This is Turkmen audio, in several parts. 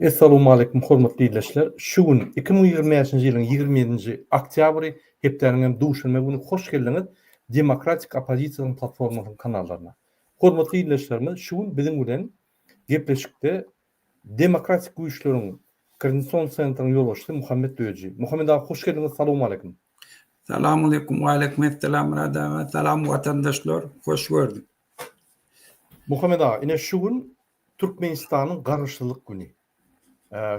Essalowmaleýkum hormatly ildeşler! Şu gün 2025-nji ýylyň 27-nji oktýabry, hepdäniň hem duşenbe güni hoş geldiňiz Demokratik oppozisiýanyň platformasynyň kanallaryna. Hormatly ildeşlerimiz şu gün biziň bilen gepleşikde Demokratik güýçleriň Koordinasion sentrynyň ýolbaşçysy Muhammet Döji. Muhammet aga hoş geldiňiz salowmaleýkum. Salamaleýkum waleýkim essalam Myrat aga salam watandaşlar hoş gördük. Muhammet aga ine şu gün Türkmenistanyň Garaşsyzlyk güni.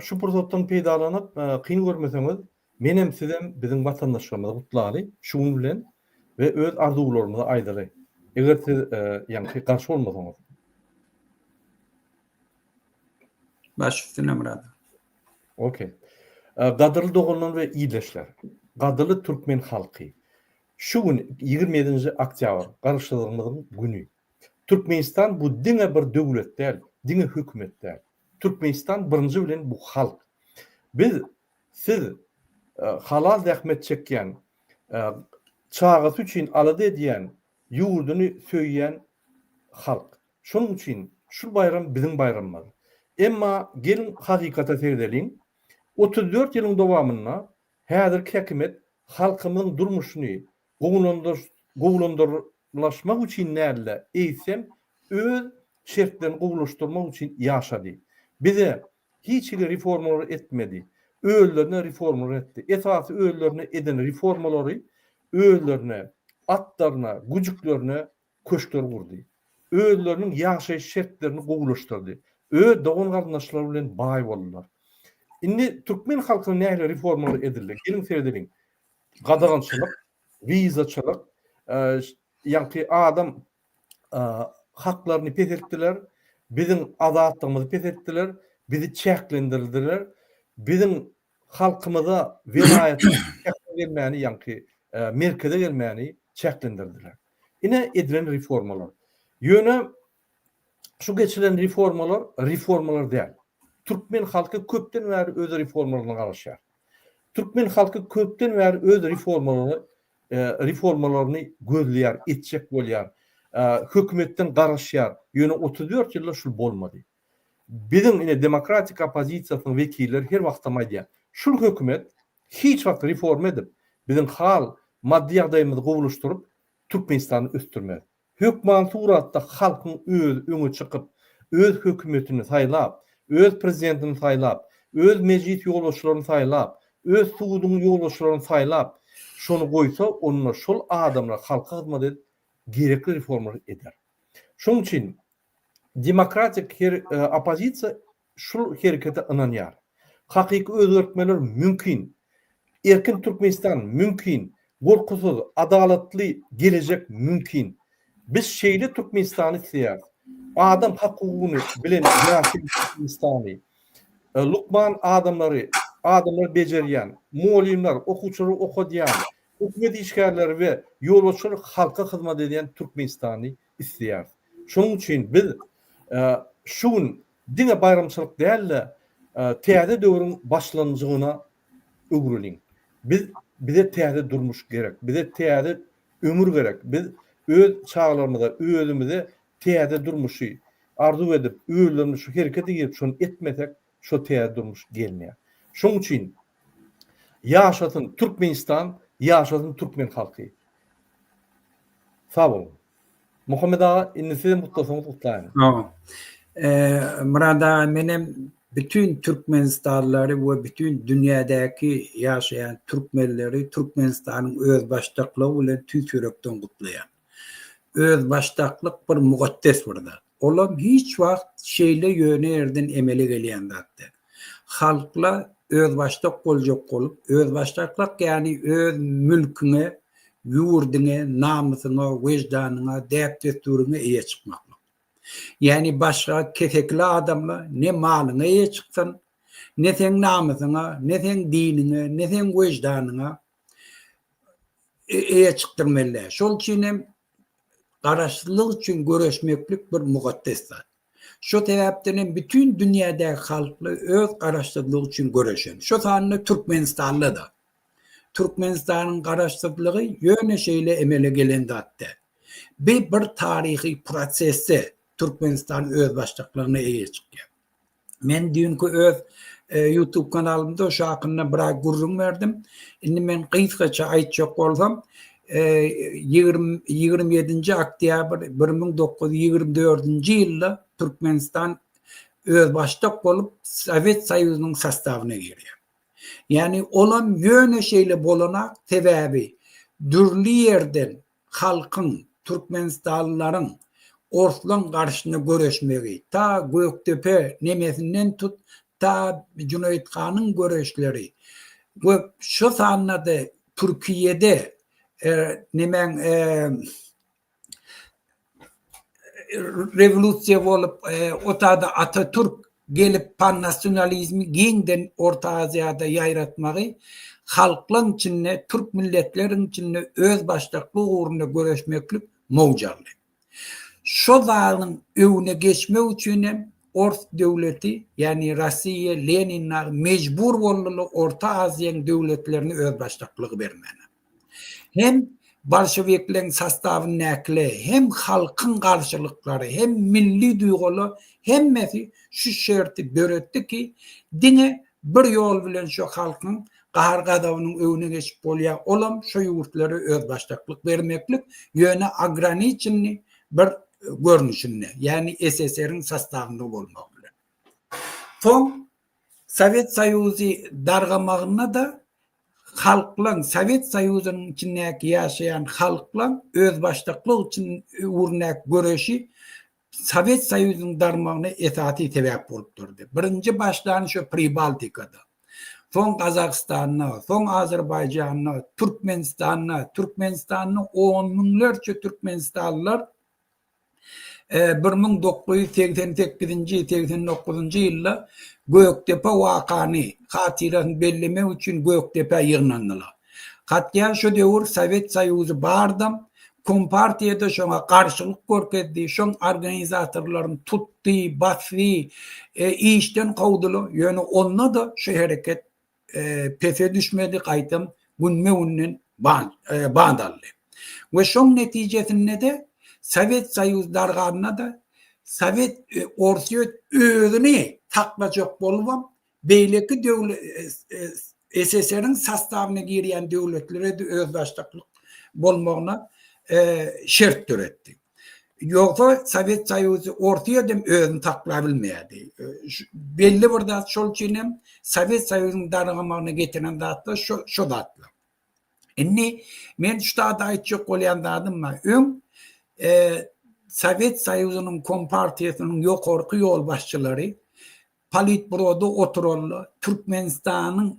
Şu pursatdan peýdalanyp, kyn görmeseňiz, menem sizem biziň watandaşlarymyzy gutlaly şu gün bilen we öz arzuwlarymyzy aýdaly. Eger siz ýaňky garşy bolmasaňyz. Baş üstüne Myrat. Okey. Gadyrly doganlar we ildeşler! Gadyrly türkmen halky! Şu gün 27-nji oktýabr, Garaşsyzlygymyzyň güni. Türkmenistan bu diňe bir döwlet däl, diňe hökümet däl. Türkmenistan birinji bilen bu halk. Biz, siz halal zähmet çekýän, çagasy üçin alada edýän, ýurduny söýýän halk. Şonuň üçin şu baýram biziň baýramymyz. Emma geliň hakykata seredeliň. 34 ýylyň dowamynda häzirki häkimiýet halkymyzyň durmuşyny gowulandyrlaşmak üçin däl-de, eýsem, öz şertlerini gowulaşdyrmak üçin ýaşady. Bize hiç hili reformalar etmedi. Özlerine reformalar etdi. Esasy özlerine eden reformalary özlerine, atlaryna, güjüklerine köşkler gurdy. Özleriniň ýaşaýyş şertlerini gowulaşdyrdy. Öz dogan-garyndaşlary bilen baý boldular. Indi türkmen halkyna nähili reformalar edildi? Geliň seredeliň. Gadagançylyk, wizaçylyk, ýaňky adam haklaryny peseltdiler, biziň azatlygymyzy peseltdiler, bizi çäklendirdiler, biziň halkymyza welaýata gelmäni ýaňky merkeze gelmäni çäklendirdiler. Ine edilen reformalar. Ýöne şu geçilen reformalar reformalar däl. Türkmen halky köpden bäri öz reformalaryna garaşýar. Türkmen halky köpden bäri öz reformalaryny reformalaryny gözleýär, etjek bolýar. Hökümetden garaşýar. Ýöne 34 ýylda şul bolmady. Biziň ine demokratik oppozisiýasynyň wekilleri her wagtam aýdýar. Şul hökümet hiç wagt reforma edip, biziň hal, maddy ýagdaýymyzy gowulaşdyryp, Türkmenistany ösdürmez. Hökman suratda halkyň özi öňe çykyp, öz hökümetini saýlap, öz prezidentini saýlap, öz mejlis ýolbaşçylaryny saýlap, öz suduň ýolbaşçylaryny saýlap, şony goýsa, onda şol adamlar halka hyzmat edip, gerekli reformalary eder. Şonuň üçin demokratik her oppozisiýa şul herekete ynanýar. Hakyky özgertmeler mümkin. Erkin Türkmenistan mümkin. Gorkusyz, adalatly gelejek mümkin. Biz şeýle Türkmenistany isleýäris. Adam hak-hukugyny bilen ýaşaýan Türkmenistany. Lukman adamlary, adamlary bejerýän, mugallymlar, okuwçylary okadýan, hökümet işgärleri we ýolbaşçylar halka hyzmat edýän Türkmenistany isleýäris. Şonuň üçin biz şu gün diňe baýramçylyk däl-de, täze döwrüň başlanjygyna öwrüliň. Biz bize täze durmuş gerek, bize täze ömür gerek. Biz öz çagalarymyza, özümize täze durmuşy arzuw edip, özlerimiz şu herekete girip şony etmesek, şo täze durmuş gelmeýär. Şonuň üçin ýaşasyn Türkmenistan, ýaşasyn türkmen halky. Sag boluň. Muhammet aga indi sizem gutlasaňyz gutlaýyn. Hawa. Myrat aga menem bütin türkmenistanlylary we bütin dünýädäki ýaşaýan türkmenleri Türkmenistanyň özbaşdaklygy bilen tüýs ýürekden gutlaýan. Özbaşdaklyk bir mukaddes bir zat. Olam hiç wagt şeýle ýöne ýerden emele gelýän zat däl. Halkla özbaşdak boljak bolup, özbaşdaklyk ýagny öz mülküňe, ýurduňa, namysyňa, weždanyňa, däp-dessuryňa eýe çykmaklyk. Ýagny başga kesekili adamla ne malyňa eýe çyksyn, ne seň namysyňa, ne seň diniňe, ne seň weždanyňa eýe çykdyrmaly däl. Şol üçin hem Garaşsyzlyk üçin göreşmeklik bir mukaddes zat. Şo sebäpden hem bütin dünýädäki halklar öz garaşsyzlygy üçin göreşen. Şo sanda Türkmenistanda-da. Türkmenistanyň garaşsyzlygy ýöne şeýle emele gelen zat däl. Bi bir taryhy prosesde Türkmenistan özbaşdaklygyna eýe çykýar. Men düýnki öz YouTube kanalymda şu hakynda biraz gürrüň berdim. Indi men gysgaça aýtjak bolsam, 20 27-nji oktýabr 1924-nji ýylda Türkmenistan özbaşdak bolup Sowet Soýuzynyň sostawyna girýär. Ýagny olam ýöne şeýle bolanak, sebäbi dürli ýerden halkyň, türkmenistanlylaryň orslaň garşyna göreşmegi, ta Gökdepe nemesinden tut, ta Jüneýit hanyň göreşleri we şo sanda-da Türkiýede nemäň rewolýusiýa bolup, o taýda Atatürk gelip pannasionalizmi giňden Orta Aziýada ýaýratmagy halklaň içinde, türk milletleriň içinde özbaşdaklyk ugrunda göreşmeklik mowj aldy. Şo zadyň öňüne geçmek üçin hem ors döwleti, ýagny Rossiýa, Lenin dagy mejbur boldular Orta Aziýaň döwletlerine özbaşdaklygy bermäne. Hem bolşewikleň sostawyndakylar, hem halkyň garşylyklary, hem milli duýgular hemmesi şu şerti döretdi ki, diňe bir ýol bilen şu halkyň gahar-gazabynyň öňüne geçip bolýar, olam şu ýurtlara özbaşdaklyk bermeklik, ýöne ograniçennyý bir görnüşinde, ýagny SSR-iň sostawynda bolmagy bilen. Soň Sowet Soýuzy dargamagynda-da halklaň, Sowet Soýuzynyň içindäki ýaşaýan halklaň özbaşdaklyk üçin ugrundaky göreşi Sowet Soýuzynyň darmagyna esasy sebäp bolup durdy. Birinji başlany şo Pribaltikada, soň Gazagystanda, soň Azerbaýjanda, Türkmenistanda, Türkmenistanda on müňlerçe türkmenistanlylar 1988-nji, 89-njy ýylda Gökdepe wakany hatyrasyny bellemek üçin Gökdepä ýygnandylar. Hatda şo döwür Sowet Soýuzy bardam, Kompartiýa-da şoňa garşylyk görkezdi, şoň organizatorlaryny tutdy, basdy, işden kowdular. Ýöne onda-da şu hereket pese düşmedi, gaýtam günbe-günden bat aldy. We şoň netijesinde-de Sowet Soýuz darganda-da Sowet Orsýet özüni saklajak bolubam beýleki döwlet SSR-iň sostawyna girýän döwletlere-de özbaşdaklyk bolmagyna şert döretdi. Ýogsa Sowet Soýuzy Orsýedem özüni saklabilmeýärdi. Belli bir zat şol üçin hem Sowet Soýuzynyň dargamagyna getiren zatlar şo şo zatlar. Indi men şu zady aýtjak bolýan zadym bar. Öň Sowet Soýuzynyň Kompartiýasynyň ýokarky ýolbaşçylary Politbüroda oturanlar, Türkmenistanyň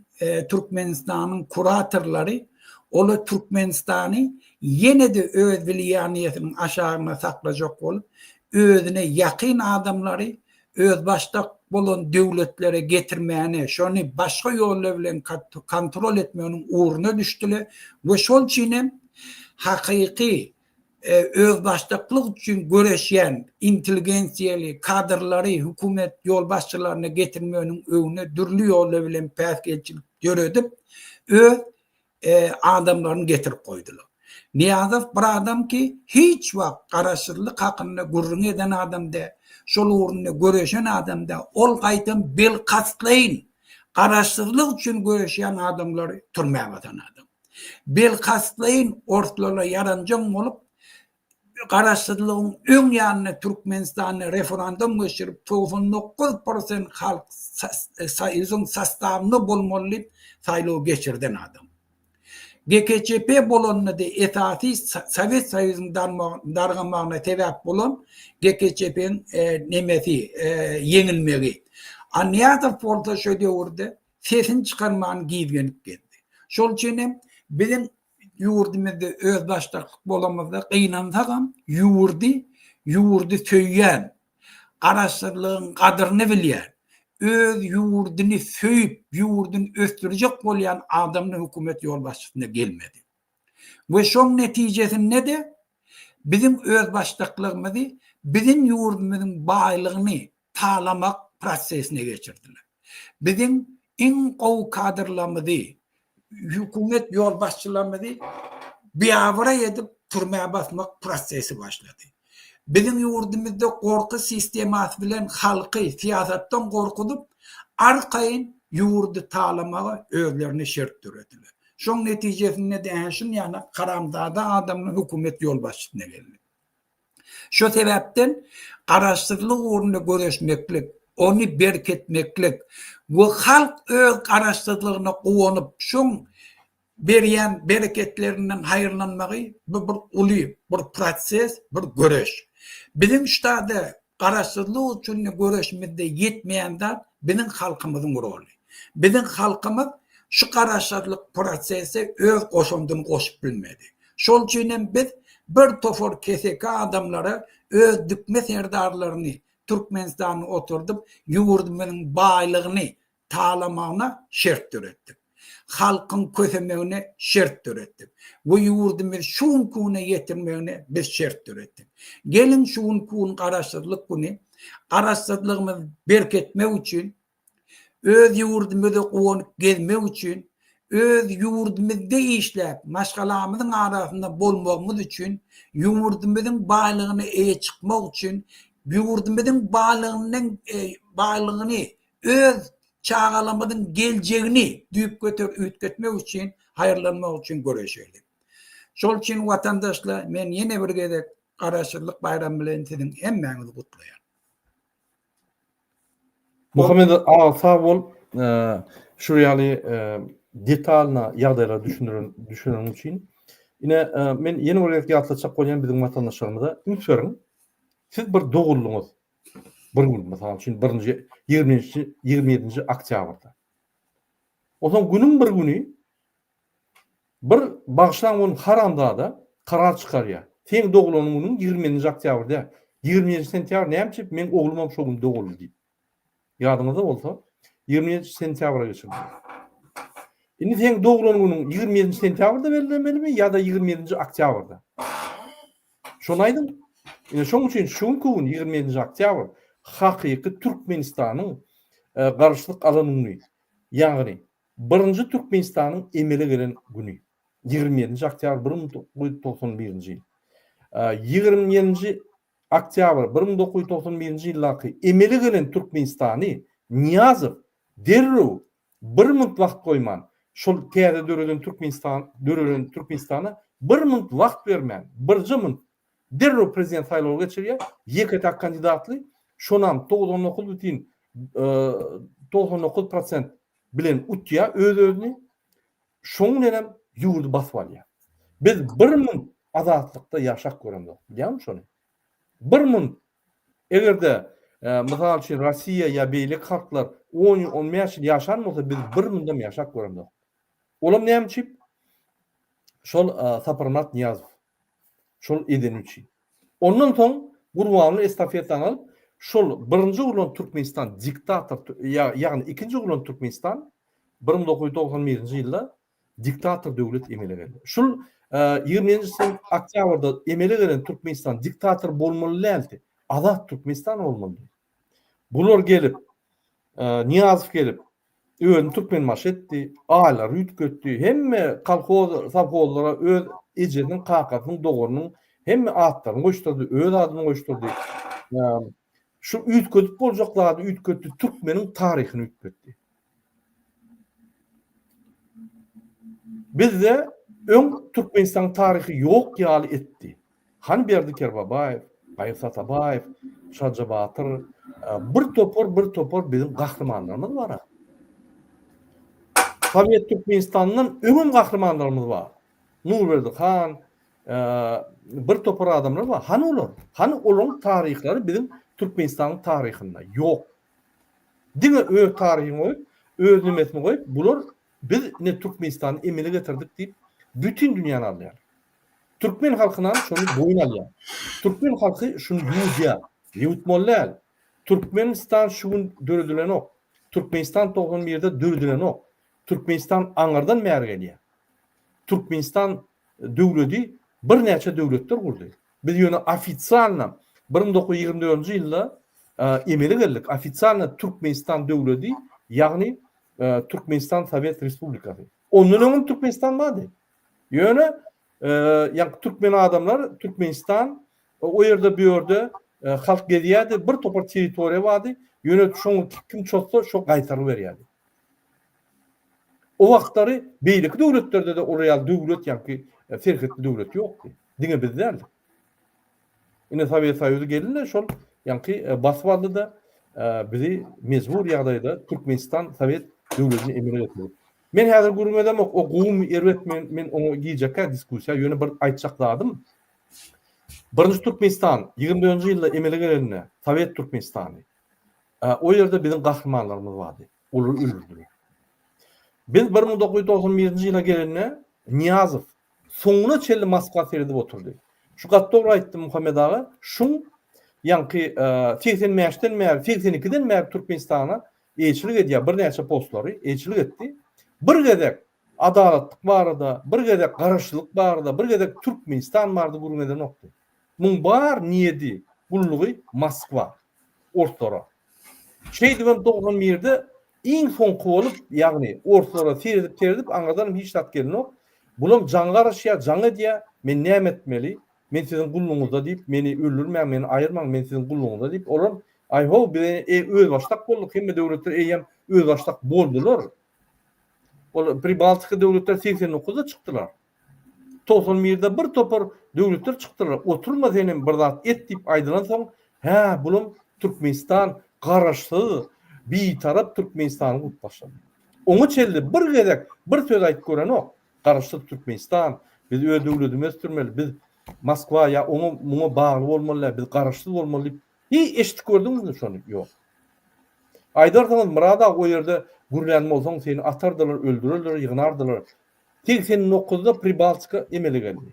Türkmenistanyň kuratorlary olar Türkmenistany ýene-de öz wliýaniýesiniň aşagynda saklajak bolup, özüne ýakyn adamlary özbaşdak bolan döwletlere getirmäne, şony başga ýollar bilen kontrol etmeginiň ugruna düşdüler we şol üçin hem hakyky özbaşdaklyk üçin göreşýän intelligensiýaly kadrlary hökümet ýolbaşçylaryna getirmeginiň öňüne dürli ýollar bilen päsgelçilik döredip, öz adamlaryny getirip goýdular. Nyýazow bir adam ki, hiç wagt garaşsyzlyk hakynda gürrüň eden adam däl, şol ugrunda göreşen adam däl, ol gaýtam bilkastlaýyn garaşsyzlyk üçin göreşýän adamlary türmä basan adam. Bilkastlaýyn orslara ýaranjaň bolup, garaşsyzlygyň öň ýanynda Türkmenistanda referandum geçirip, 99 prosent halk Soýuzyň sostawynda bolmaly diýip saýlaw geçirden adam. GKÇP bolanda-da esasy Sowet Soýuzynyň dargamagyna sebäp bolan GKÇP-niň nemesi ýeňilmegi. A Nyýazow bolsa şo döwürde sesini çykarman gizlenip gezdi. Şol üçin hem biziň ýurdumyzda özbaşdaklyk bolamyzda gynansagam ýurdy ýurdy söýýän, garaşsyzlygyň gadyryny bilýän, öz ýurduny söýüp, ýurduny ösdürjek bolýan adamlar hökümet ýolbaşçysyna gelmedi. We şoň netijesinde-de biziň özbaşdaklygymyzy biziň ýurdumyzyň baýlygyny talamak prosesine geçirdiler. Biziň iň gowy kadrlarymyzy, hökümet ýolbaşçylarymyzy biabraý edip türmä basmak prosesi başlady. Biziň ýurdumyzda gorky sistemasy bilen halky syýasatdan gorkuzyp, arkaýyn ýurdy talamaga özlerine şert dörediler. Şoň netijesinde-de ähä şun ýaly haramzada adamlar hökümet ýolbaşçysyna geldi. Şo sebäpden garaşsyzlyk ugrunda göreşmeklik, ony berketmeklik we halk öz garaşsyzlygyna guwanyp, şoň berýän bereketlerinden haýyrlanmagy bu bir uly bir proses, bir göreş. Biziň ştada garaşsyzlyk üçin göreşimizde ýetmeýän zat biziň halkymyzyň roly. Biziň halkymyz şu garaşsyzlyk prosese öz goşandyny goşup bilmedi. Şol üçin hem biz bir topar keseki adamlara öz dikme serdarlaryny Türkmenistanda oturdyp ýurdumyzyň baýlygyny talamagyna şert döretdik. Halkyň kösemegine şert döretdik. We ýurdumyzy şu günki güne ýetirmegine biz şert döretdik. Geliň şu günki gün Garaşsyzlyk güni Garaşsyzlygymyzy berketmek üçin, öz ýurdumyzda guwanyp gezmek üçin, öz ýurdumyzda işläp, maşgalamyzyň arasynda bolmagymyz üçin, ýurdumyzyň baýlygyna eýe çykmak üçin, ýurdumyzyň baýlygyndan baýlygyny öz çagalarymyzyň geljegini düýpgöter üýtgetmek üçin, haýyrlanmak üçin göreşeli. Şol üçin watandaşlar, men ýene bir gezek Garaşsyzlyk baýramy bilen siziň hemmäňizi gutlaýan. Muhammet aga sag bol. Şu ýaly detalna ýagdaýlary düşündiren düşüneniň üçin. Ine men ýene bir gezek ýatlatjak bolýan biziň watandaşlarymyza üns beriň. Siz bir doguldyňyz. Bir gün, mysal üçin, birinji, ýigriminji, 27-nji oktýabrda. Onsoň günüň bir güni bir bagyşlaň ony haramzada karar çykarýar. Seň doglan günüň 27-nji oktýabr däl. 27-nji sentýabr näme üçin meň oglumam şo gün doguldy diýip. Ýadyňyzda bolsa, 27-nji sentýabra geçirildi. Indi seň doglan günüň 27-nji sentýabrda bellenmelimi ýa-da 27-nji oktýabrda? Şony aýdyň. Ine şoň üçin şu günki gün 27-nji oktýabr hakyky Türkmenistanyň garaşsyzlyk alan güni, ýagny birinji Türkmenistanyň emele gelen güni. 27-nji oktýabr 1991-nji ýyl. 27-nji oktýabr 1991-nji ýyldaky emele gelen Türkmenistany Nyýazow derrew bir munt wagt goýman, şol täze döreden Türkmenistan, dörelen Türkmenistana bir munt wagt bermän, birje munt derrew prezident saýlawy geçirýär, ýeke-täk kandidatly, şonam 99 bütin 99 prosent bilen utýar öz-özüni, şoň bilenem ýurdy basyp alýar. Biz bir munt azatlykda ýaşap göremzok, bilýäňmi şony? Bir munt Eger-de, mysal üçin, Russiýa ýa beýleki halklar on ýyl, on bäş ýyl ýaşan bolsa, biz bir mundam ýaşap göremzok. Olam näme üçin? Şol Saparmyrat Nyýazow. Şol edeni üçin. Ondan soň Gurbanguly estafetany alyp, şol birinji gurlan Türkmenistan diktator, ýagny ikinji gurlan Türkmenistan 1991-nji ýylda diktator döwlet emele geldi. Şul 27-nji oktýabrda emele gelen Türkmenistan diktator bolmaly däldi. Azat Türkmenistan bolmalydy. Bular gelip, Nyýazow gelip, özüni Türkmenbaşy etdi, aýlary üýtgetdi, hemme kolhoz, sowhozlara öz ejesiniň, kakasynyň, doganynyň hemme atlaryny goýuşdyrdy, öz adyny goýuşdyrdy. Şu üýtgedip boljak zady üýtgetdi, türkmeniň taryhyny üýtgetdi. Bizde öň Türkmenistanyň taryhy ýok ýaly etdi. Hany Berdi Kerbabaýew, Gaýyp Atabaýew, Şaja Batyr, bir topar bir topar biziň gahrymanlarymyz bar. Sowet Türkmenistanyndan öňem gahrymanlarymyz bar. Nurberdi han, bir topar adamlar bar. Hany olar? Hany olaryň taryhlary biziň Türkmenistanyň taryhynda ýok. Diňe öz taryhyny goýup, öz nemesini goýup, bular biz ine Türkmenistany emele getirdik diýip, bütin dünýäni alýar. Türkmen halkynam şony boýun alýar. Türkmen halky şuny ýuwudýar. Ýuwutmaly däl. Türkmenistan şu gün döredilenok. Türkmenistan 91-de döredilenok. Türkmenistan aňyrdan bäri gelýär. Türkmenistan döwledi birnäçe döwletler gurdy. Biz ýöne ofitsialno 1924-nji ýylda emele geldik. Ofitsialno Türkmenistan döwledi, ýagny Türkmenistan Sowet Respublikasy. Ondan öňem Türkmenistan bardy. Ýöne ýaňky türkmen adamlar Türkmenistan. O ýerde bu ýerde halk gezýärdi, bir topar territoriýa bardy, ýöne şoňa kim çozsa şo gaýtaryp berýärdi. O wagtlary beýleki döwletlerde-de olar ýaly döwlet ýaňky serhetli döwlet ýokdy. Diňe biz däldik. Ine Sowet Soýuzy geldi-de şol ýaňky basyp aldy-da bizi mejbur ýagdaýda Türkmenistan Sowet döwletini emele getirdi. Men häzir gürrüň edemok, o gowumy erbetmi men oňa girjekkä diskussiýa, ýöne bir aýtjak zadym Birinji Türkmenistan 24-nji ýylda emele gelende Sowet Türkmenistany o ýerde biziň gahrymanlarymyz bardy. Olary öldürdiler. Biz 1991-nji ýyla gelende Nyýazow soňuna çenli Moskwa seredip oturdy. Şu gaty dogry aýtdy Muhammet aga, şuň ýaňky 85-den bäri, 82-den bäri Türkmenistana eýeçilik edýär, birnäçe postlary eýeçilik etdi. Bir gezek adalatlyk barada, bir gezek garaşsyzlyk barada, bir gezek Türkmenistan barada gürrüň edenokdy. Muň bar niýedi, gullugy Moskwa, orslara. Şeýdibem 91-de iň soňky bolup, ýagny orslara seredip-seredip aňyrdanam hiç zat gelenok. Bulam jaň garaşýar, jaň edýär, men näme etmeli? Men siziň gullugyňyzda diýip, meni öldürmäň, meni aýyrmaň, men siziň gullugyňyzda diýip, olam aý-how, biz özbaşdak bolduk, hemme döwletler eýýäm özbaşdak boldular. Ol Pribaltika döwletleri 89-da çykdylar. 91-de bir topar döwletler çykdylar. Oturma senem bir zat et diýip aýdylansoň, hä, bulam Türkmenistan garaşsyz, bitarap Türkmenistany gurup başlady. Oňa çenli bir gezek bir söz aýdyp görenok. Garaşsyz Türkmenistan, biz öz döwletimizi ösdürmeli, biz Moskwa ýa oňa muňa bagly bolmaly däl, biz garaşsyz bolmaly diýip, hiý eşidip gördüňizmi şony? Ýok. Aýdarsyňyz Myrat aga o ýerde gürlän bolsaň seni atardylar, öldürerler, ýygnardylar. 89-da Pribaltika emele geldi.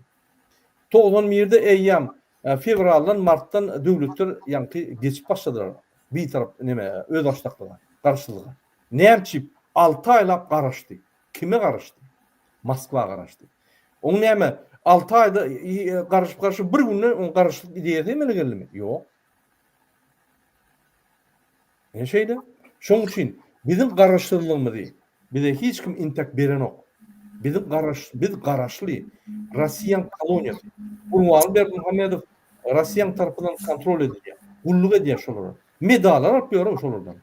91-de eýýäm fewraldan, martdan döwletler ýaňky geçip başladylar bitarap neme özbaşdaklyga, garaşsyzlyga. Näme üçin 6 aýlap garaşdy? Kime garaşdy? Moskwa garaşdy. Oň näme 6 aýda garaşyp garaşyp bir günde oň garaşsyzlyk ideýasy emele geldimi? Ýok. Ine şeýle. Şoň üçin biziň garaşsyzlygymyzy bize hiç kim intek berenok. Biziň garaş biz garaşly Rossiýaň koloniýasy. Gurbanguly Berdimuhamedow Rossiýaň tarapyndan kontrol edilýär. Gulluk edýär şolara. Medallar alyp ýör şolardan.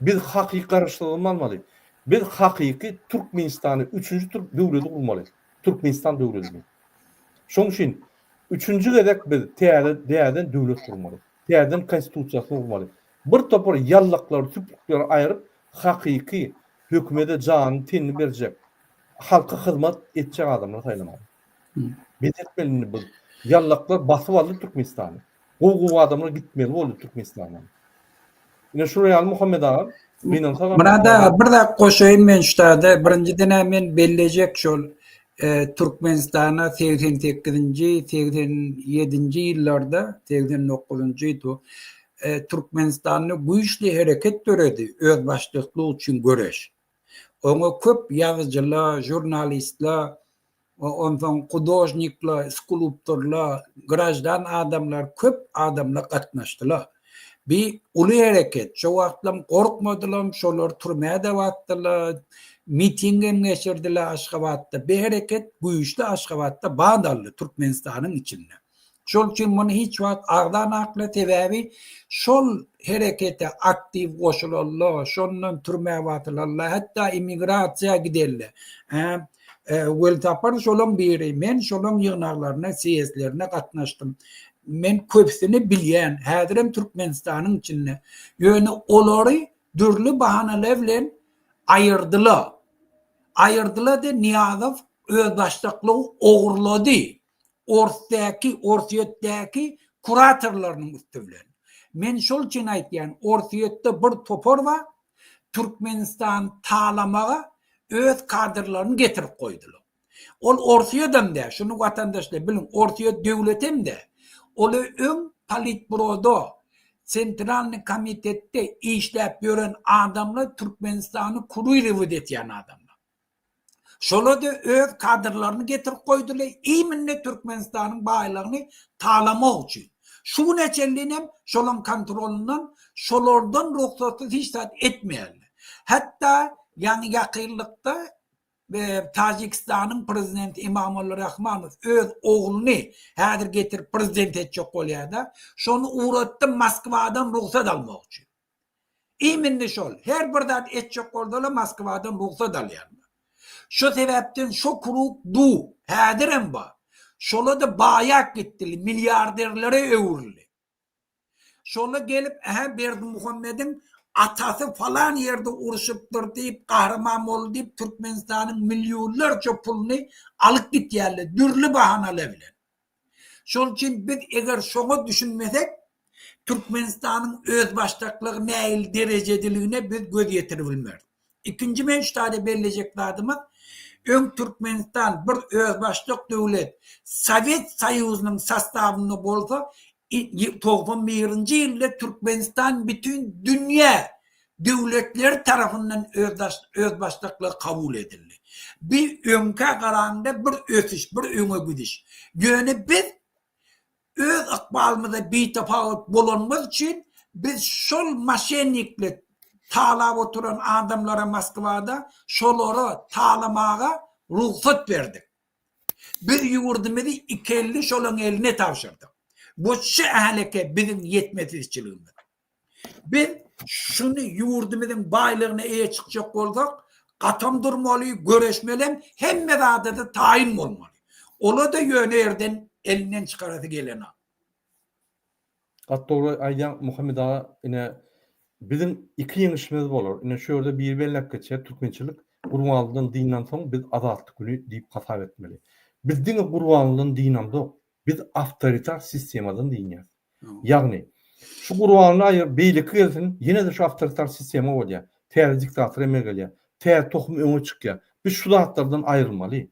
Biz hakyky garaşsyzlygymyzy almaly. Biz hakyky Türkmenistany üçünji türk döwleti gurmaly. Türkmenistan döwletini. Şoň üçin üçünji gezek biz täze täzeden döwlet gurmaly. Täzeden konstitusiýasyny gurmaly. Bir topar ýallaklary, süplükleri aýryp, hakyky hökümede janyny, tenini berjek, halka hyzmat etjek adamlary saýlamaly. Bes etmeli indi bu ýallaklar basyp aldy Türkmenistany. Gowy-gowy adamlar gitmeli boldy Türkmenistandan. Ine şular ýaly Muhammet aga, gynansagam. Myrat aga bir zat goşaýyn men şu taýda. Birinjiden-ä men bellejek şol Türkmenistana 88-nji, 87-nji ýyllarda, 89-njy Türkmenistanda güýçli hereket döredi, özbaşdaklyk üçin göreş. Oňa köp ýazyjylar, žurnalistler, onsoň hudožnikler, skulptorlar, graždan adamlar, köp adamlar gatnaşdylar. Bi uly hereket. Şo wagtlam gorkmadylam, şolar türmä-de batdylar, mitingem geçirdiler Aşgabatda. Bi hereket güýçli Aşgabatda bat aldy, Türkmenistanyň içinde. Şol üçin muny hiç wagt agzanaklar, sebäbi şol herekete aktiw goşulanlar, şondan türmä batylanlar, hatda immigrasiýa gidenler. Hä, Welsapar şolaň biri. Men şolaň ýygnaglaryna, sýezdlerine gatnaşdym. Men köpüsini bilýän, häzirem Türkmenistanyň içinde. Ýöne olary dürli bahanalar bilen aýyrdylar. Aýyrdylar-da Nyýazow özbaşdaklygy ogurlady. Orsdäki, Orsýetdäki kuratorlarynyň üsti bilen. Men şol üçin aýtýan, Orsýetde bir topar bar, Türkmenistany talamaga öz kadrlaryny getirip goýdular. Ol Orsýedem däl, şuny watandaşlar biliň, Orsýet döwletem däl. Ol öň Politbüroda, Sentralnyý komitetde işläp ýören adamlar Türkmenistany kurirowat etýän adamlar. Şola-da öz kadrlaryny getirip goýdular, imенно Türkmenistanyň baýlygyny talamak üçin. Şu güne çenlinem şolaň kontrolyndan, şolardan rugsatsyz hiç zat etmeýärler. Hatda ýaňy ýakynlykda. Täjigistanyň prezidenti Emomali Rahmanow öz ogluny häzir getirip prezident etjek bolýar-da, şony ugratdy Moskwadan rugsat almak üçin. Imindi şol, her bir zat etjek bolsalar Moskwadan rugsat alýarlar. Şo sebäpden şo krug du, häzirem bar. Şola-da baýap gitdili, milliarderlere öwrüldi. Şonda gelip, Ähä, Berdimuhamediň atasy falan ýerde urşupdyr diýip, gahryman boldy diýip, Türkmenistanyň millionlarça puluny alyp gitýärler dürli bahanalar bilen. Şol üçin biz eger şoňa düşünmesek, Türkmenistanyň özbaşdaklygy nähili derejediligine biz göz ýetiribilmeris. Ikinji men şu taýda bellejek zadymyz, öň Türkmenistan bir özbaşdak döwlet Sowet Soýuzynyň sostawynda bolsa, 91-nji ýylda Türkmenistan bütin dünýä döwletleri tarapyndan özbaşdaklygy kabul edildi. Bi öňkä garanda bir ösüş, bir öňe gidiş. Ýöne biz Öz ykbalymyza bitapawut bolanymyz üçin biz şol moşenniklik talap oturan adamlara Moskwada şolara talamaga rugsat berdik. Biz ýurdumyzy ikelli şolaň eline tabşyrdyk. Bu şu äleke biziň ýetmezçiligimiz. Biz şuny ýurdumyzyň baýlygyna eýe çykjak bolsak, gatam durmaly, göreşmelem, hemme zada-da taýyn bolmaly. Ola-da ýöne ýerden elinden çykarasy gelenok. Gaty dogry aýdýaň Muhammet aga ine biziň iki ýeňişimiz bolar ine şu ýerde biri belläp geçýär türkmençilik Gurbanlydan dyndan soň biz azatlyk güni diýip hasap etmeli. Biz diňe Gurbanlydan dynamzok biz awtoritar sistemadan dynýas. Ýagny, şu Gurbanguly aýyr, beýleki gelsin, ýene-de şu awtoritar sistema bolýar. Täze diktator emele gelýär. Täze tohum öňe çykýar. Biz şu zatlardan aýrylmaly.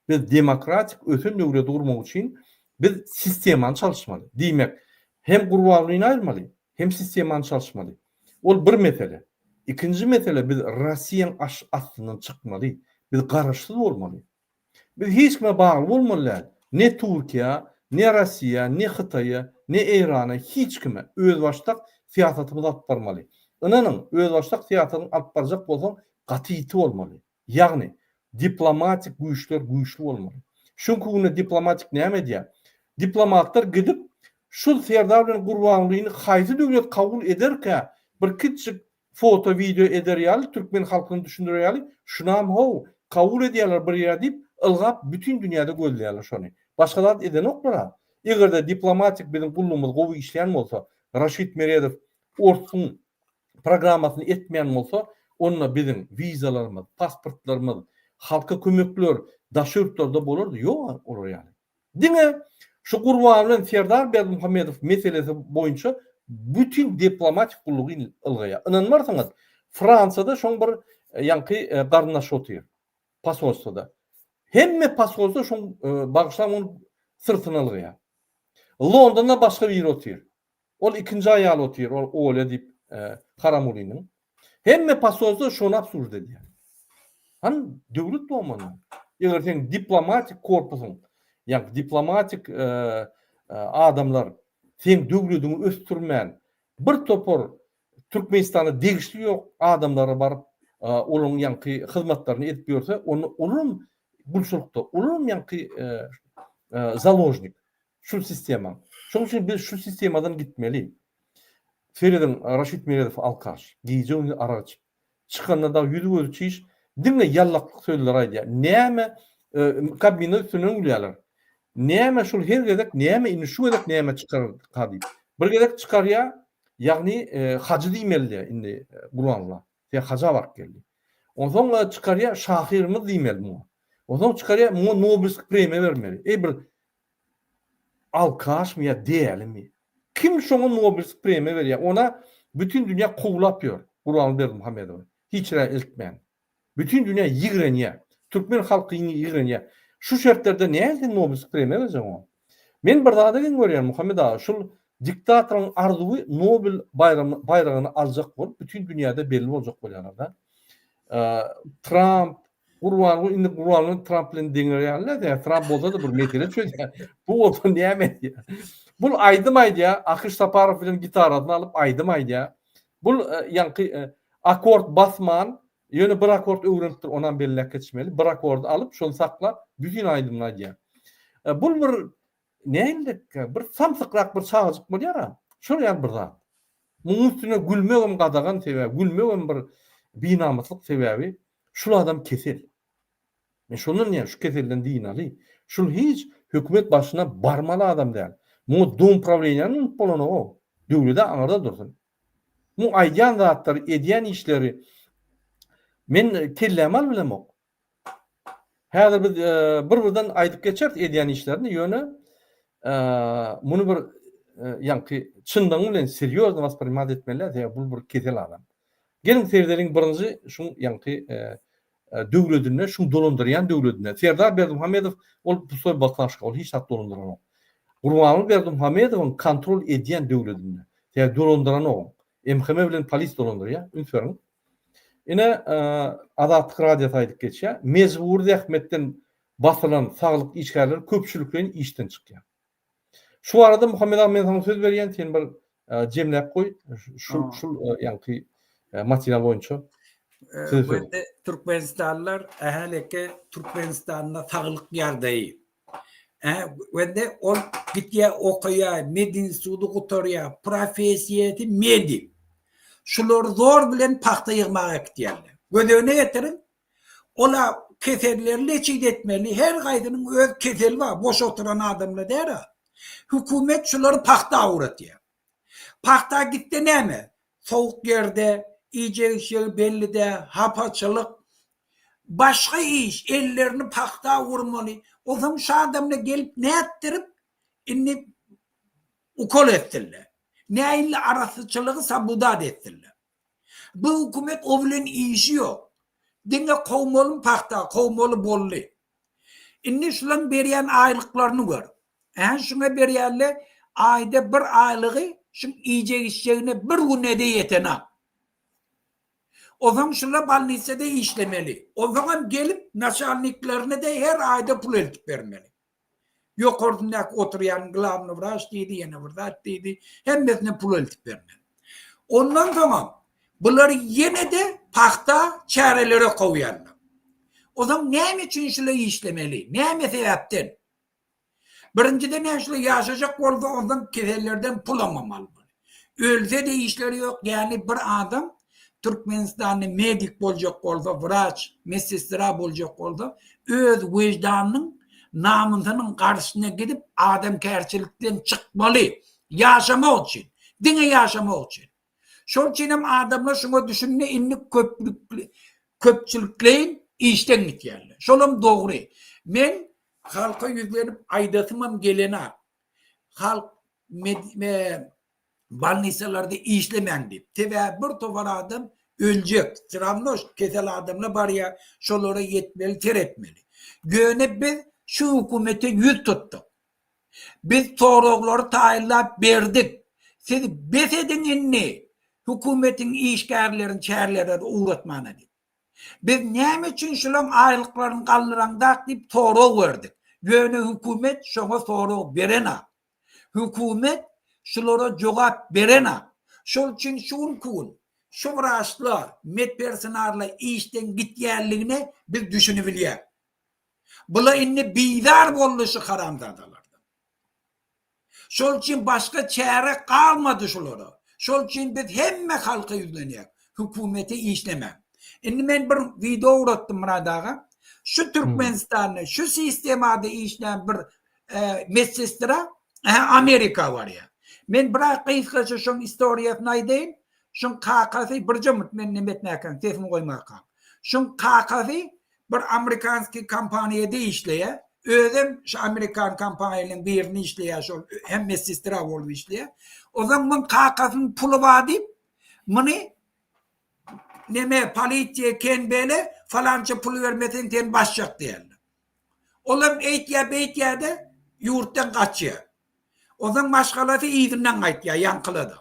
Biz demokratik ösen döwleti gurmak üçin biz sistemany çalyşmaly. Diýmek, hem Gurbangulyny aýyrmaly, hem sistemany çalyşmaly. Ol bir mesele. Ikinji mesele biz Rossiýanyň astyndan çykmaly. Biz garaşsyz bolmaly. Biz hiç kime bagly bolmaly däl. Ne Türkiýä, ne Rossiýa, ne Hytaýa, ne Eýrana hiç kime özbaşdak syýasatymyzy alyp barmaly. Ynanyň, özbaşdak syýasatyňy alyp barjak bolsaň gaty ýiti bolmaly. Ýagny, diplomatik güýçler güýçli bolmaly. Şu günki günde diplomatik näme edýär? Diplomatlar gidip şul Serdar bilen Gurbangulyny haýsy döwlet kabul ederkä bir kiçijik foto wideo eder ýaly türkmen halkyna düşündirer ýaly şunam how kabul edýärler bir ýere diýip ylgap bütin dünýäde gözleýärler şony başga zat edenoklara egerde diplomatik biziň gullugymyz gowy işleýän bolsa Raşid Meredow orsuň programmasyny etmeýän bolsa onda biziň wizalarymyz pasportlarymyz halka kömekler daşary ýurtlarda bolardy ýok olar ýaly. Diňe şu Gurban bilen Serdar Berdimuhamedow meselesi boýunça bütin diplomatik gullugy ylgaýar. Ynanmarsyňyz, Fransiýada şoň bir ýaňky garyndaşy otyr. Posolstwoda. Hemme posolstwo şoň bagyşlaň onuň syrtyna ylgaýar. Londonda başga biri otyr. Ol ikinji aýaly otyr, ol Olýa diýip Haramulynyň. Hemme posolstwo şony obslužit edýär. Hany döwlet bolmanda. Eger seň diplomatik korpusyň, ýagny diplomatik adamlar seň döwlediňi ösdürmän, bir topar Türkmenistana degişli ýok adamlara baryp, olaryň ýaňky hyzmatlaryny edip ýörse, onda olaram gulçulykda, olaram ýaňky založnik. Şul sistema. Şonuň üçin biz şu sistemadan gitmeli. Serediň, Raşid Meredow alkaş. Gije-gündiz arak içip. Çykanda dagy ýüzi-gözi çiş, diňe ýallaklyk sözleri aýdýar. Näme, Kabmina üstünden gülýärler. Näme şul her gezek näme indi şu gezek näme çykararka diýip. Bir gezek çykarýar, ýagny hajy diýmeli diýýär indi Gurbanguly. Sen haja baryp gel diýip. Onsoň çykarýar şahyrymyz diýmeli muňa. Onsoň çykarýar muňa Nobelskiý premiýa bermeli. Eý bir Alkaşmy ýa dälimi? Kim şoňa Nobelski premiýa berýär? Ona bütin dünýä kowlap ýör Gurbanguly Berdimuhamedowy. Hiç ýere eltmän. Bütin dünýä ýigrenýär. Türkmen halky ýigrenýär. Şu şertlerde nähili sen Nobelski premiýa berjek oňa? Men bir zada geň görýän Muhammet aga, şul diktatoryň arzuwy Nobel baýragyny aljak bolup bütin dünýäde belli boljak bolýarlar-da. Tramp, Gurbanguly indi Gurbanguly Tramp bilen deňer ýaly däl, Tramp bolsa-da bir mesele çözýär. Bu bolsa näme edýär? Bul aýdym aýdýar, Akyş Saparow bilen gitarasyny alyp aýdym aýdýar. Bul ýaňky akord basman. Ýöne bir akord öwrenipdir, onam belläp geçmeli. Bir akordy alyp, şony saklap, bütin aýdymyny aýdýar. Bul bir nähilikä, bir samsykrak bir çagajyk bolýar-a, şol ýaly bir zat. Munuň üstüne gülmegem gadagan sebäbi, gülmegem bir binamyslyk sebäbi, şul adam kesel. Men şondan diýýän, şu keselden dynaly. Şul hiç hökümet başyna barmaly adam däl. Muňa dom prawleniýany unup bolanok-ow. Döwled-ä aňyrda dursun. Muň aýdýan zatlary, edýän işleri men kelläme alyp bilemok. Häzir biz bir-birden aýdyp geçeris edýän işlerini, ýöne muny bir ýaňky çynlygyň bilen serýozno wasprimat etmeli däl, sebäbi bul bir kesel adam. Geliň seredeliň birinji şuň ýaňky döwledinde, şuň dolandyrýan döwledinde. Serdar Berdimuhamedow ol pustoý baklažka, ol hiç zat dolandyranok. Gurbanguly Berdimuhamedowyň kontrol edýän döwledinde. Sebäbi dolandyranok. MHM bilen polis dolandyrýar. Üns beriň. Ine, Azatlyk Radiosy aýdyp geçýär. Mejbury zähmetden basylan saglyk işgärleri köpçülikleýin işden çykýar. Şu barada Muhammet aga men saňa söz berýän, sen bir jemläp goý şu şu ýaňky material boýunça. Bu ýerde türkmenistanlylar ähäleke Türkmenistanda saglyk ýagdaýy. Ä wende ol gitýär okaýar, medinstitudy gutarýar, professiýasy medik. Şulary zor bilen pagta ýygmaga äkitýärler. Göz öňüne getiriň, Ola keselleri leçit etmeli, her gaýsynyň öz keseli bar, boş oturan adamlar däl-a. Hökümet şulary pagta ugratýar. Pagta gitse näme? Sowuk ýerde, iýjek-içjegi belli däl, hapaçylyk. Başga iş, ellerini pagta urmaly. Onsoň şu adamlar gelip nätdirip indi ukol etsinler. Nähili arassaçylygy sabudat etsinler. Bu hökümet o bilen işi ýok. Diňe kowmalymy pagta, kowmaly boldy. Indi şulaň berýän aýlyklaryny gör. Ä şuňa berýänle aýda bir aýlygy şuň iýjek-içjegine bir güne-de ýetenak. Onsoň şula bolnisada işlemeli. Onsoňam gelip naçalniklerine-de her aýda pul eltip bermeli. Ýokarsyndaky oturýan glawny wraç diýdi, ýene bir zat diýdi. Hemmesine pul eltip bermeli. Ondan soňam bulary ýene-de pagta çärelere kowýarlar. Onsoň näme üçin şular işlemeli? Näme sebäpden? Birinjiden näme şular ýaşajak bolsa onsoň kesellerden pul almamaly. Ölse-de işleri ýok, ýagny bir adam Türkmenistanda medik boljak bolsa, wraç, medsestra boljak bolsa, öz wejdanynyň, namysynyň garşysyna gidip adamkärçilikden çykmaly, ýaşamak üçin, diňe ýaşamak üçin. Şol üçin hem adamlar şuňa düşündi, indi köplükli, köpçülikleýin işden gitýärler. Şolam dogry. Men halka ýüzlenip aýdasymam gelenok. Halk bolnisalarda işlemäň diýip. Sebäbi bir topar adam öljek. Srawno kesel adamlar barýar, şolara ýetmeli, seretmeli. Ýöne biz şu hökümete ýüz tutduk. Biz soraglary taýynlap berdik. Siz bes ediň indi hökümetiň işgärlerini çärelere ugratmana diýip. Biz näme üçin şulaň aýlyklaryny galdyraňdak diýip sorag berdik. Ýöne hökümet şoňa sorag berenak. Hökümet şulara jogap berenak. Şol üçin şu günki gün şu wraçlar, medpersonallar işden gitýänligine biz düşünibilýäs. Bula indi bizar boldy şu haramzadalardan. Şol üçin başga çäre galmady şulara. Şol üçin biz hemme halka ýüzlenýäs. Hökümete işlemäň. Indi men bir wideo ugratdym Myrat aga. Şu Türkmenistanda şu sistemada işlän bir medsestra Amerika barýar. Men biraz gysgaça şoň istoriýasyny aýdaýyn. Şoň kakasy birje minut men neme etmäkäm sesimi goýmakam. Şoň kakasy bir amerikanskiý kompaniýada işleýär. Özem şu amerikan kompaniýalaryň birinde işleýär şol hem medsestra bolup işleýär. Onsoň muň kakasynyň puly bar diýip muny neme polisiýa kenbele falança pul bermeseň seni basjak diýýärler. Olam eýtýär beýtýär-de ýurtdan gaçýar. Onsoň maşgalasy yzyndan gaýtýar ýaňkylada.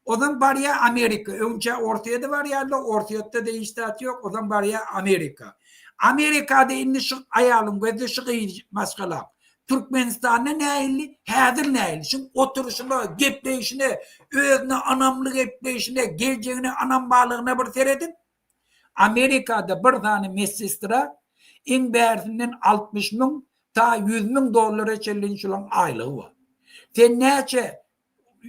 Onsoň barýar Amerika. Öňçä Orsýede barýarlar, Orsýetde-de hiç zat ýok, onsoň barýar Amerika. Amerikada indi şu aýalyň gözde şu gyz maşgalaň. Türkmenistanda nähili, häzir nähili? Şu oturyşyna, gepleýşine, özüne ynamly gepleýşine, geljegine ynam barlygyna bir serediň. Amerikada bir sany medsestra iň bärsinden 60 müň ta 100 müň dollara çenli şolaň aýlygy bar. Sen näçe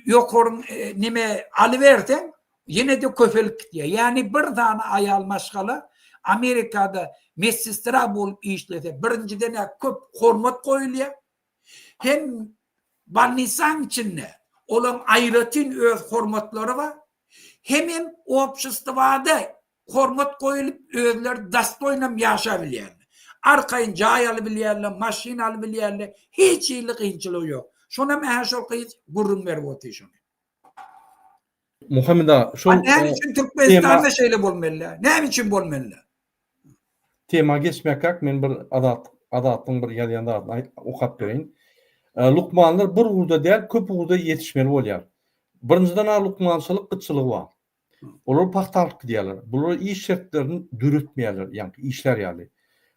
ýokaryň neme alyberseň, ýene-de köpelip gidýär. Ýagny bir sany aýal maşgala Amerikada medsestra bolup işlese, birinjiden-ä köp hormat goýulýar. Hem bolnisaň içinde olaň aýratyn öz hormatlary bar. Hemem obşestwada hormat goýulyp özleri dostoýnam ýaşabilýärler. Arkaýyn jaý alybilýärler, maşyn alybilýärler, hiç hili kynçylygy ýok. Şonam ähä şol gyz gürrüň berip otyr şony. Muhammet aga, şol A näme üçin Türkmenistanda şeýle bolmaly? Näme üçin bolmaly? Tema geçmekak men bir Azat Azatlygyň bir ýazýan zadyny okap bereýin. Lukmanlar bir ugurda däl, köp ugurda ýetişmeli bolýar. Birinjiden-ä lukmançylyk gytçylygy bar. Olar pagta alyp gidýärler. Bulara iş şertlerini döretmeýärler, ýaňky işlär ýaly.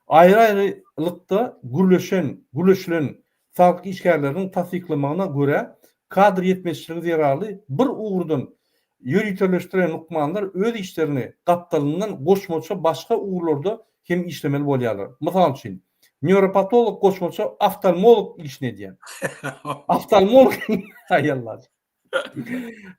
Aýry-aýrylykda gürleşen, gürleşilen saglyk işgärleriniň tassyklamagyna görä, kadr ýetmezçiligi zerarly bir ugurdan ýöriteleşdiren lukmanlar öz işlerini gapdalyndan goşmaça başga ugurlarda hem işlemeli bolýarlar. Mysal üçin, newropatolog goşmaça oftalmolog işini edýär. Oftalmolog, aý Alla.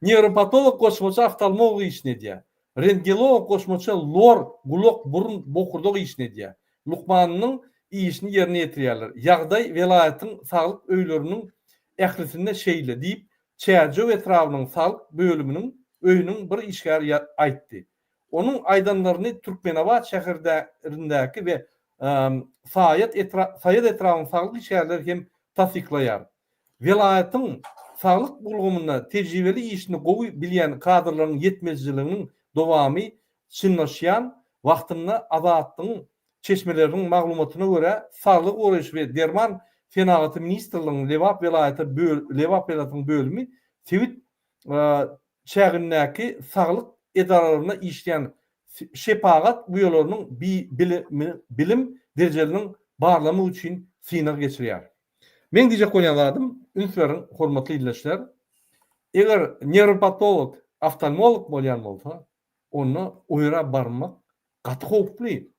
Newropatolog goşmaça oftalmolog işini edýär. Rentgenolog goşmaça lor, gulak, burun, bokurdak işini edýär. Lukmanynyň işini ýerine ýetirýärler. Ýagdaý welaýatyň saglyk öýleriniň ählisinde şeýle diýip, Çärjew etrabynyň saglyk bölüminiň öýüniň bir işgäri aýtdy. Onuň aýdanlaryny Türkmenabat şäherindäki we Saýat etrabynyň saglyk işgärleri hem tassyklaýar. Welaýatyň saglyk ulgamynda tejribeli işini gowy bilýän kadrlaryň ýetmezçiliginiň dowamy çynlaşýan wagtynda Azatlygyň çeşmeleriniň maglumatyna görä, Saglygy goraýyş we derman senagaty ministrliginiň Lebap welaýaty Lebap welaýatynyň bölümi sebit çägindäki saglyk edaralarynda işleýän şepagat uýalarynyň bilim derejeleriniň barlamak üçin synag geçirýär. Meň diýjek bolýan zadym, üns beriň hormatly ildeşler, eger newropatolog, oftalmolog bolýan bolsa, onda o ýere barmak gaty howply.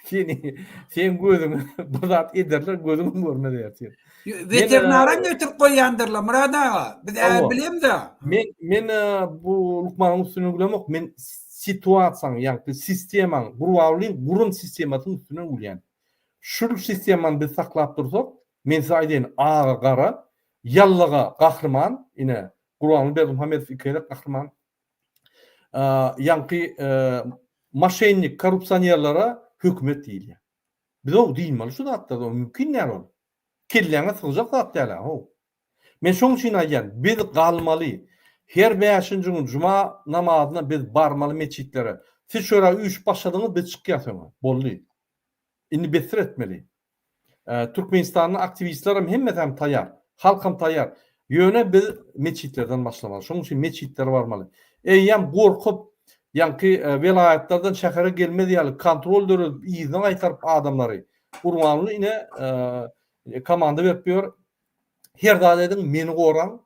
Seni, seň gözüňe bir zat ederler, gözüňem görmez ertir. Weterinaram getirip goýýandyrlar Myrat aga. Biz ä bilemzä. Men men bu lukmanyň üstünden gülemok. Men situasiýaň, ýagny sistemaň, Gurbangulyň guran sistemasynyň üstünden gülýän. Şul sistemany biz saklap dursak, men size aýdaýyn, aga gara, ýallaga gahryman, ine, Gurbanguly Berdimuhamedow iki gezek gahryman, ýaňky moşennik, korrupsionerlere hökümet diýilýär. Biz o dynmaly şu zatlardan, mümkin däl ol. Kelläňe sygjak zat däl-ä, how. Men şoň üçin aýdýan, biz galmaly. Her bäşinji gün juma namazyna biz barmaly metjitlere. Siz şöra üýşüp başladyňyz, biz çykýas öňe. Boldy. Indi besdir etmeli. Türkmenistanda aktiwistlerem hemmesem taýýar. Halkam taýýar. Ýöne biz metjitlerden başlamaly. Şonuň üçin metjitlere barmaly. Eýýäm gorkup, ýaňky welaýatlardan şähere gelmez ýaly kontrol döredip, yzyna gaýtaryp adamlary. Gurbanguly ine komanda berip ýör. Her zat ediň, meni goraň.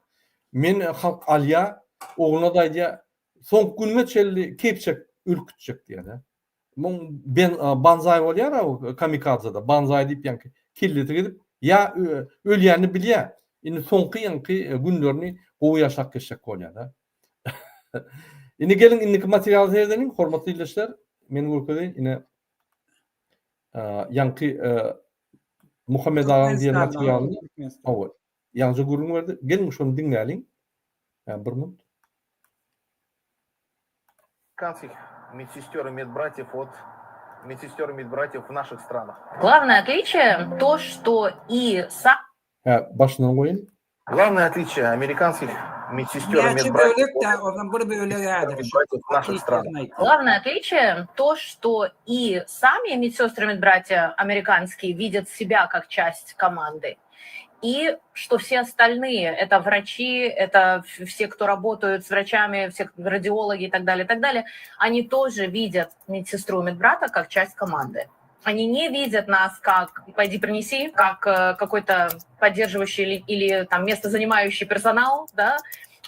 Men halk alýar. Ogluna-da aýdýar, soňky günüme çenli keýp çek, ölüp gitjek diýýär. Muň ben banzaý bolýar-a o kamikadzada. Banzaý diýip ýaňky kellesi gidip, ýa ölýänini bilýär. Indi soňky ýaňky günlerini gowy ýaşap geçjek bolýar-da. Indi geliň indiki materiala seredeliň, hormatly ildeşler. Men görkezeýin, ine ýaňky Muhammet agaň diýen materialyny. Hawa. Ýaňja gürrüň berdi. Geliň şony diňläliň. Bir minut. Американских медсестер и медбратьев от медсестер и медбратьев в наших странах. Главное отличие то, что и сам Hä, başyndan goýaýyn. Главное отличие американских медсестер и Näçe медбратьев bölek от da, ondan bir bölegi häzir. медбратьев в наших странах. Главное отличие то, что и сами медсестры и медбратья американские видят себя как часть команды, и что все остальные, это врачи, это все, кто работают с врачами, все радиологи и так далее, и так далее, они тоже видят медсестру и медбрата как часть команды. Они не видят нас как «пойди принеси», как э, какой-то поддерживающий или, или там место занимающий персонал, да.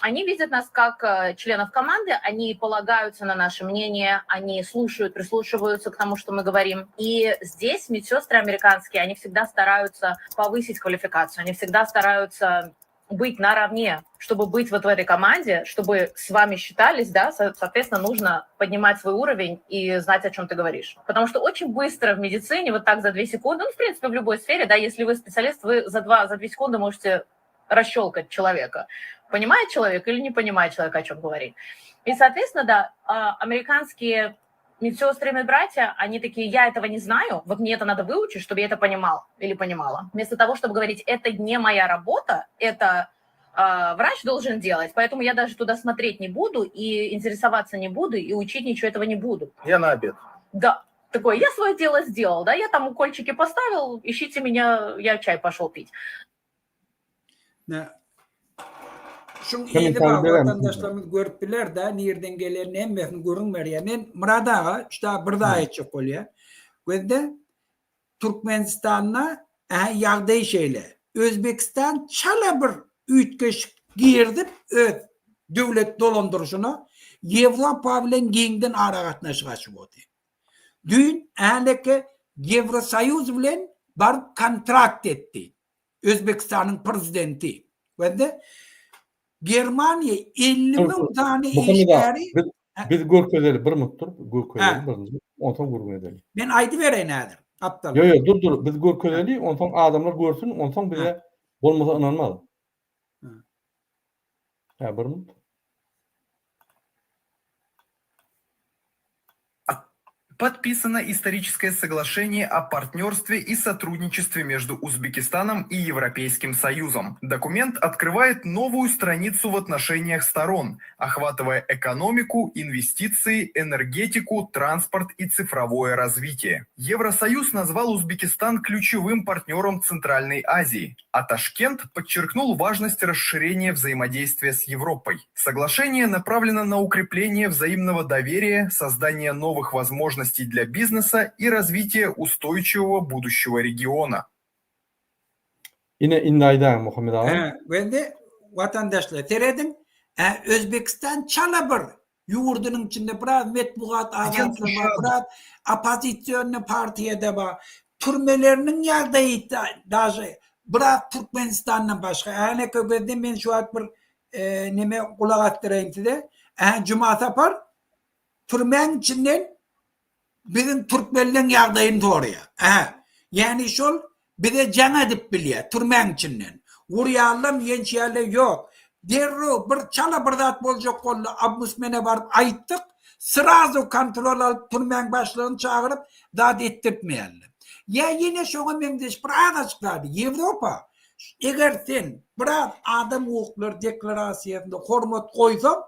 Они видят нас как э, членов команды, они полагаются на наше мнение, они слушают, прислушиваются к тому, что мы говорим. И здесь медсестры американские, они всегда стараются повысить квалификацию, они всегда стараются быть наравне, чтобы быть вот в этой команде, чтобы с вами считались, да, соответственно, нужно поднимать свой уровень и знать, о чем ты говоришь. Потому что очень быстро в медицине, вот так за две секунды, ну, в принципе, в любой сфере, да, если вы специалист, вы за, два, за две секунды можете расщелкать человека. Понимает человек или не понимает человек, о чем говорит. И, соответственно, да, а, американские медсестры и медбратья, они такие, я этого не знаю, вот мне это надо выучить, чтобы я это понимал или понимала. Вместо того, чтобы говорить, это не моя работа, это э, врач должен делать, поэтому я даже туда смотреть не буду и интересоваться не буду, и учить ничего этого не буду. Я на обед. Да, такой, я свое дело сделал, да, я там укольчики поставил, ищите меня, я чай пошел пить. Ne Şuň yzy bar watandaşlarymyz görüp biler da nirden gelenini hemmesini gürrüň berýär. Men Myrat aga şda bir zat aýtjak bolýar. Gözde Türkmenistanda ähä ýagdaý şeýle. Özbekistan çala bir üýtgeşik girizip öz döwlet dolandyryşyna Ýewropa bilen giňden aragatnaşyk açyp otyr. Düýn äneke Ýewrosoýuz bilen baryp kontrakt etdi. Özbekistanyň prezidenti we Germaniýa 50 müň sany işgäri Biz, biz görkezeli bir minut dur, görkezeli birinji, onsoň gürrüň edeli. Men aýdybereýin häzir. Gapdal. Ýok, ýok, dur, dur, biz görkezeli, onsoň adamlar görsün, onsoň bize bolmasa ynanmaz. Hä, bir minut. Подписано историческое соглашение о партнерстве и сотрудничестве между Узбекистаном и Европейским Союзом. Документ открывает новую страницу в отношениях сторон, охватывая экономику, инвестиции, энергетику, транспорт и цифровое развитие. Евросоюз назвал Узбекистан ключевым партнером Центральной Азии, а Ташкент подчеркнул важность расширения взаимодействия с Европой. Соглашение направлено на укрепление взаимного доверия, создание новых возможностей для бизнеса и развитие устойчивого будущего региона. Ine indi aýdaýyň Muhammet aga. Hä, wende watandaşlar serediň, hä, Özbekistan çala bir ýurdunyň içinde biraz metbugat azatlygy bar, biraz oppozisionnyý partiýada bar. Türmeleriniň ýagdaýy daže biraz Türkmenistandan başga. Äneke gözde men şu wagt bir neme gulak asdyraýyn size. Ä Juma Sapar türmäň içinden biziň türkmenleň ýagdaýyny soraýar. Ä ýani şol bize jaň edip bilýär türmäň içinden. Urýarlam, ýençýärler ýok. Derrew bir çala bir zat boljak boldy, ombudsmene baryp aýtdyk, srazu kontrol alyp türmäň başlygyny çagyryp zat etdirtmeýärler. Ýa ýene şoňa meňzeş bir azajyk zady Ýewropa Eger sen biraz adam hukuklary deklarasiýasynda hormat goýsaň,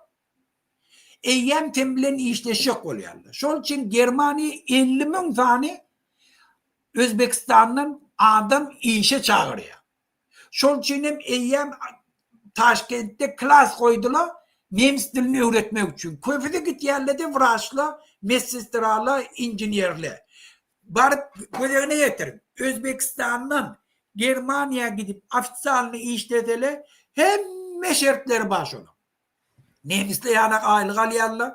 eýýäm sen bilen işleşjek bolýarlar. Şol üçin Germaniýa 50 müň sany Özbekistandan adam işe çagyrýar. Şol üçin hem eýýäm Taşkentde klas goýdular, nemes dilini öwretmek üçin. Köpüsi gitýärler-de wraçlar, medsestralar, inženerler. Baryp göz öňüne getiriň, Özbekistandan Germaniýa gidip ofisialny işlesele hemme şertleri bar şonuň. Nemisler ýanak aýlyk alýarlar,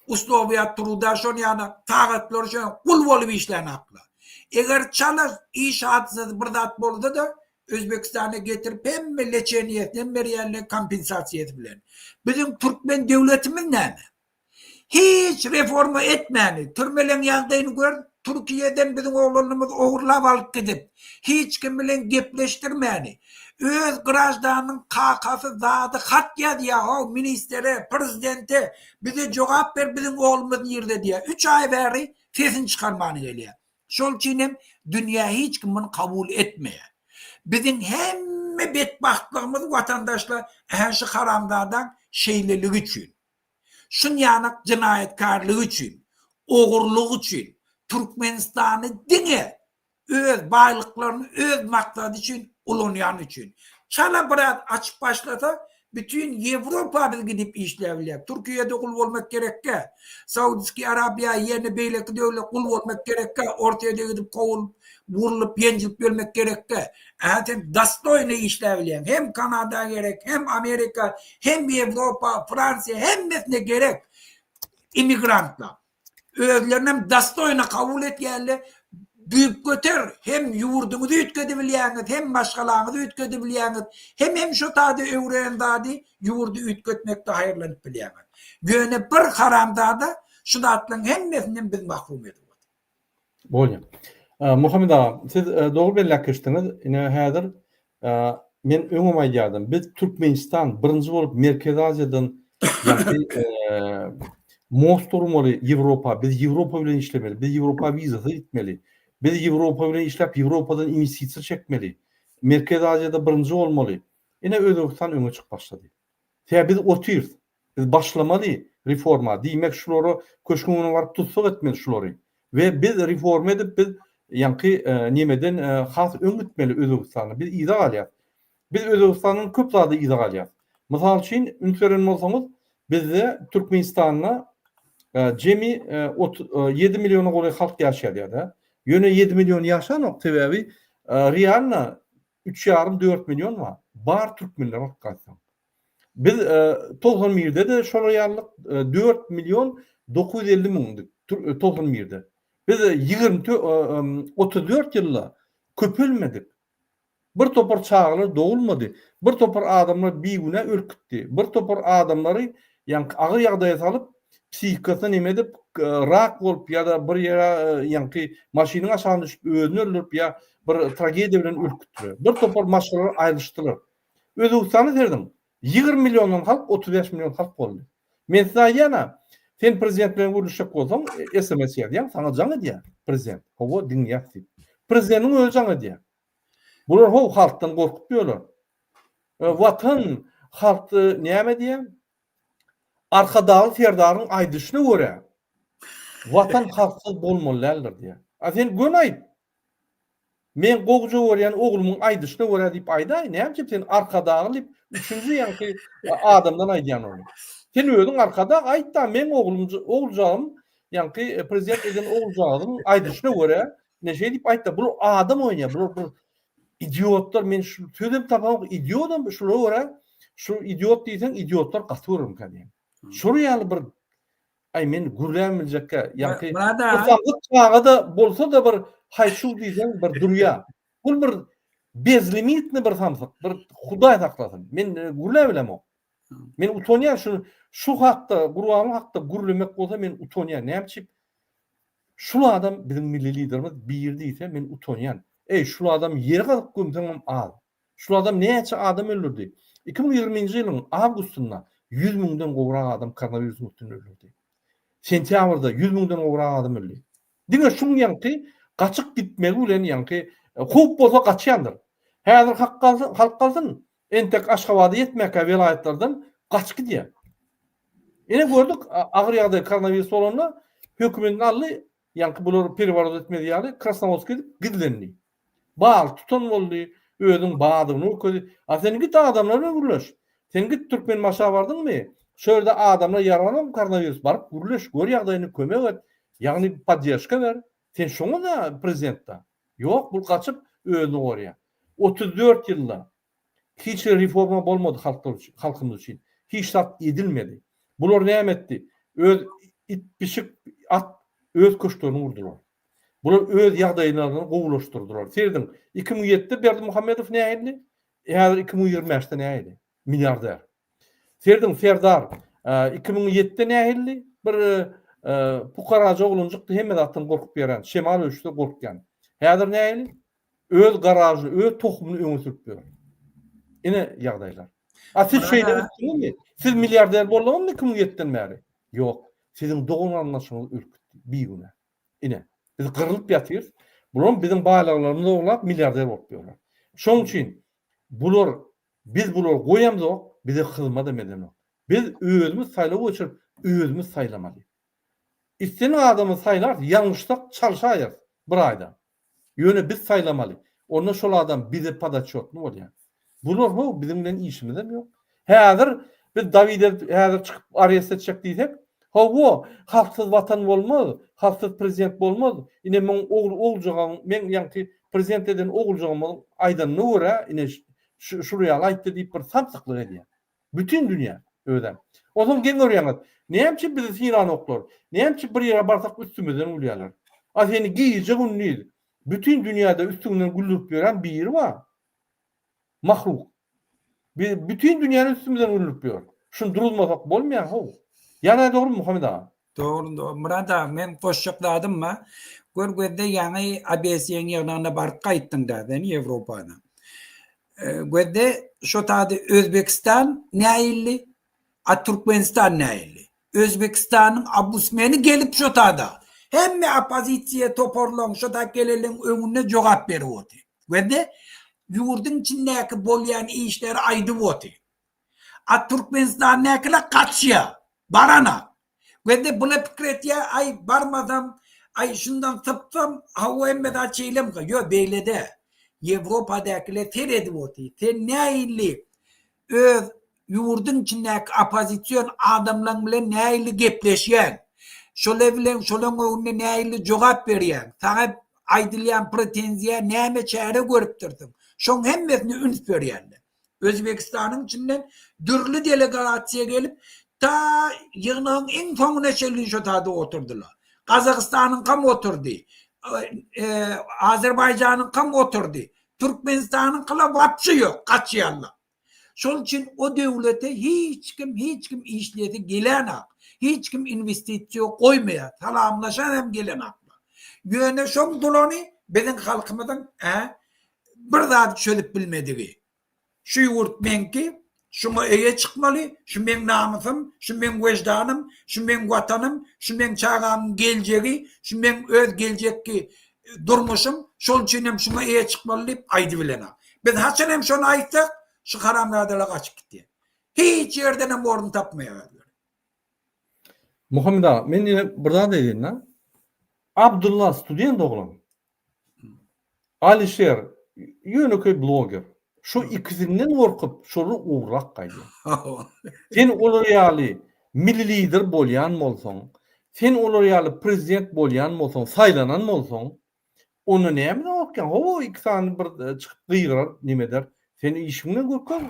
uslowiýa truda şon ýanak, sagatlary şon ýanak, gul bolup işlänaklar. Eger çala iş hadysasy bir zat bolsa-da Özbekistana getirip hemme leçeniýesini hem berýärler kompensasiýasy bilen. Biziň türkmen döwletimiz näme? Hiç reforma etmäni, türmeleň ýagdaýyny gör, Türkiýeden biziň oglanymyz ogurlap alyp gidip, hiç kim bilen gepleşdirmäni, öz graždanyň kakasy zady hat ýazýa how ministere, prezidente, bize jogap ber biziň oglumyz nirde diýýä, üç aý bäri sesini çykarmany gelýä. Şol üçin hem dünýä hiç kim muny kabul etmeýär. Biziň hemme betbagtlygymyz watandaşlar ähä şu haramzadaň şeýleligi üçin. Şunýanak jenaýatkarlygy üçin, ogurlygy üçin Türkmenistany diňe öz baýlyklaryny öz maksady üçin ulanýany üçin. Çala biraz açyp başlasa, Bütin Ýewropa biz gidip işläp bilýäs. Türkiýede gul bolmak gerekkä. Saudskiý Arabiýa ýene beýleki döwlet gul bolmak gerekkä. Ortaýada gidip kowulyp, wurlup, ýenjilip ýörmek gerekkä. Ä sen dostoýny işläp bilýäň. Hem Kanada gerek, hem Amerika, hem Ýewropa, Fransiýa hemmesine gerek immigrantlar. Özlerinem dostoýno kabul etýärler. Düýpgöter hem ýurduňyzy üýtgedibilýäňiz, hem maşgalaňyzy üýtgedibilýäňiz, hem hem şo taýda öwrenen zady ýurdy üýtgetmekde haýyrlanyp bilýäňiz. Ýöne bir haramzada şu zatlaryň hemmesinden biz mahrum edip otyr. Bolýar. Muhammet aga, siz dogry belläp geçdiňiz. Ine häzir men öňem aýdýardym. Biz Türkmenistan birinji bolup Merkezi Aziýadan ýagny most gurmaly Ýewropa. Biz Ýewropa bilen işlemeli. Biz Ýewropa wizasyz gitmeli. Biz Ýewropa bilen işläp Ýewropadan inwestisiýa çekmeli. Merkezi Aziýada birinji bolmaly. Ine Özbegistan öňe çykyp başlady. Sebäbi biz otyrys. Biz başlamaly reforma, diýmek şulary köşgüň öňüne baryp tussag etmeli şulary. We biz reforma edip biz ýaňky nemeden has öň gitmeli Özbegistandan. Biz yza galýas. Biz Özbegistandan köp zada yza galýas. Mysal üçin üns beren bolsaňyz bizde Türkmenistanda jemi 7 milliona golaý halk ýaşaýar ýa-da. Ýöne 7 million ýaşanok sebäbi realno üç ýarym dört million bar. Bar türkmenler alyp gaýtsaň. Biz 91-de-de şolar ýalylyk 4 million 950 müňdik 91-de. Biz 20 34 ýylda köpelmedik. Bir topar çagalar dogulmady. Bir topar adamlar bigünä ölüp gitdi. Bir topar adamlary ýaňky agyr ýagdaýa salyp, psihikasyna neme edip, rak bolup ýa-da bir ýere ýaňky maşynyň aşagyna düşüp özüni öldürip ýa bir tragediýa bilen ölüp gitdiler. Bir topar maşgalalar aýrylyşdylar. Özbegistana serediň, 20 milliondan halk 35 million halk boldy. Men size aýdýan-a, sen prezident bilen gürleşjek bolsaň, sms ýazýaň, saňa jaň edýär prezident. Hawa, diňleýäs diýip. Prezidentiň özi jaň edýär. Bular how halkdan gorkup ýörler. Watan, halk näme diýýär? Arkadagly Serdaryň aýdyşyna görä, Watan halksyz bolmaly däldir diýýär. A sen göni aýt. Men gowja görýän oglumyň aýdyşyna görä diýip aýdaý, näme üçin sen Arkadagly diýip üçünji ýaňky adamdan aýdýan ony. Sen özüň Arkadag aýtda meň oglum oguljagym ýaňky prezident eden oguljagymyň aýdyşyna görä ne şeý diýip aýtda bular adam oýnaýar bular bir idiotlar men şu sözem tapamok idiodam şulara görä şu idiot diýseň idiotlar gaty görürmikä diýen. Şular ýaly bir Aý men gürläbem biljekkä ýaňky bir çaga-da bolsa-da bir haý-şuw diýseň bir durýa. Bul bir bezlimitny bir samsyk, bir hudaý saklasyn. Men e, gürläp bilemok. Men utanýan şu şu hakda, Gurbanguly hakda gürlemek bolsa men utanýan. Näme üçin? Şul adam biziň milli liderimiz biri diýse men utanýan. Eý, şul adam ýeri gazyp gömseňem az. Şul adam näçe adam öldürdi? 2020-nji ýylyň awgustynda 100 müňden gowrak adam koronawirusyň üstünde öldürdi. Sentýabrda 100 müňden gowrak adam öldi. Diňe şuň ýaňky gaçyp gitmegi bilen ýaňky e, howp bolsa gaçýandyr. Häzir hak galsyn, halk galsyn, entek Aşgabada ýetmäkä welaýatlardan gaçyp gidýär. Ine gördük, agyr ýagdaý koronawirus bolanda hökümetini aldy, ýaňky bular pereworot etmez ýaly Krasnowodska gidip gizlendi. Bal tutan boldy, özüniň badygyny görkezdi. A sen git adamlar bilen gürleş. Sen git Türkmenbaşa bardyňmy? Şo ýerde adamlar ýaranokmy koronawirus? Baryp gürleş, gör ýagdaýyny, kömek et. Ýagny podderşka ber. Sen şoňa-da prezident-da. Ýok, bul gaçyp özüni gorýar. 34 ýylda hiç bir reforma bolmady halklar üçin, halkymyz üçin. Hiç zat edilmedi. Bular näme etdi? Öz it, pişik, at öz köşklerini gurdular. Bular öz ýagdaýlaryny gowulaşdyrdylar. Serediň, 2007-de Berdimuhamedow nähili? Häzir 2025-de nähili? Milliarder. Serediň, Serdar 2007-de nähili? Bir pukaraja oglanjykdy, hemme zatdan gorkup ýören, şemal öwüşse gorkýan. Häzir nähili? Öz garažyny, öz tohumyny öňe sürüp ýör. Ine ýagdaýlar. A siz şeýle ösdüňizmi? Siz milliarder bolduňyzmy 2007-den bäri? Ýok. Siziň dogan-garyndaşyňyz ölüp gitdi. Bigünä. Ine, biz gyrlyp ýatyrys. Bulam biziň baýlyklarymyzy ogurlap milliarder bolup ýörler. Şonuň üçin bular biz bulary goýamzok, bize hyzmadam edenok. Biz özümiz saýlaw geçirip, özümiz saýlamaly. Islendik adamy saýlarys, ýalňyşsak çalşaýarys bir aýda. Ýöne biz saýlamaly. Onda şol adam bize podaçýotny bolýar. Bular how biziň bilen işimizem ýok. Häzir biz Dawid edip häzir çykyp arest etjek diýsek, hawa, halksyz watan bolmaz, halksyz prezident bolmaz. Ine meň ogul oguljagam, meň ýaňky prezident eden oguljagymyň aýdanyna görä, ine şul ýaly aýtdy diýip bir samsyklyk edýär. Bütin dünýä özem. Onsoň geň görýäňiz, näme üçin bizi sylanoklar? Näme üçin bir ýere barsak üstümizden gülýärler? A seni gije-gündiz bütin dünýäde üstüňden güldürip ýören biri bar. Mahluk. Bi bütin dünýäni üstümizden güldürip ýör. Şuny duruzmasak bolmaýar how. Ýa dogrymy Muhammet aga? Dogry, dogry. Myrat aga, men goşjak zadym bar. Gör gözde ýaňy ABS-iň ýygnagyna baryp gaýtdyň-da sen Ýewropada. Gözde şo taýda Özbegistan näilli, a Türkmenistan näilli. Özbegistanyň obusmeni gelip şo taýda hemme oppozisiýa toparlaryň şo taýda gelenleň öňünde jogap berip otyr. Gözde ýurduň içindäki bolýan işleri aýdyp otyr. A Türkmenistandäkiler gaçýar, baranak. Gözde bula pikir etýär, aý barmasam, aý şundan sypsam, hawa hemme zat şeýlemika. Ýok, beýle däl. Ýewropadäkiler seredip otyr. Sen nähili öz ýurduň içindäki oppozision adamlaň bilen nähili gepleşýäň? Şolar bilen şolaň öňünde nähili jogap berýäň? Saňa aýdylýan pretenziýa näme çäre görüpdirsiň? Şoň hemmesine üns berýärler. Özbegistanyň içinden dürli delegasiýa gelip, ta ýygnagyň iň soňuna çenli şo taýda oturdylar. Gazagystanyňkam oturdy, Azerbaýjanyňkam oturdy. Türkmenistanyňkylar wapşe ýok, gaçýarlar. Şol üçin o döwlete hiç kim, hiç kim işlesi gelenok. Hiç kim inwestisiýa goýmaýar, salamlaşan hem gelenoklar. Ýöne şoň dulany biziň halkymyzyň, ä, bir zady çözüp bilmedigi. Şu ýurt meňki, şuňa eýe çykmaly, şu meň namysym, şu meň weždanym, şu meň watanym, şu meň çagamyň geljegi, şu meň öz geljekki durmuşym, şol üçin hem şuňa eýe çykmaly diýip aýdybilenok. Biz haçan hem şony aýtsak, şu haramzadalar gaçyp gitýär. Hiç ýerden hem orun tapmaýar özleri. Muhammet aga, men ýene bir zat aýdaýyn-da. Abdylla student oglan. Alişer ýönekeý bloger. Şu ikisinden gorkup şolar ugrak gaýdýar. Sen olar ýaly milli lider bolýan bolsaň, sen olar ýaly prezident bolýan bolsaň, saýlanan bolsaň, onda nämeden gorkýaň? Hawa iki sany bir çykyp gygyrar, neme eder. Sen işiň bilen görkez.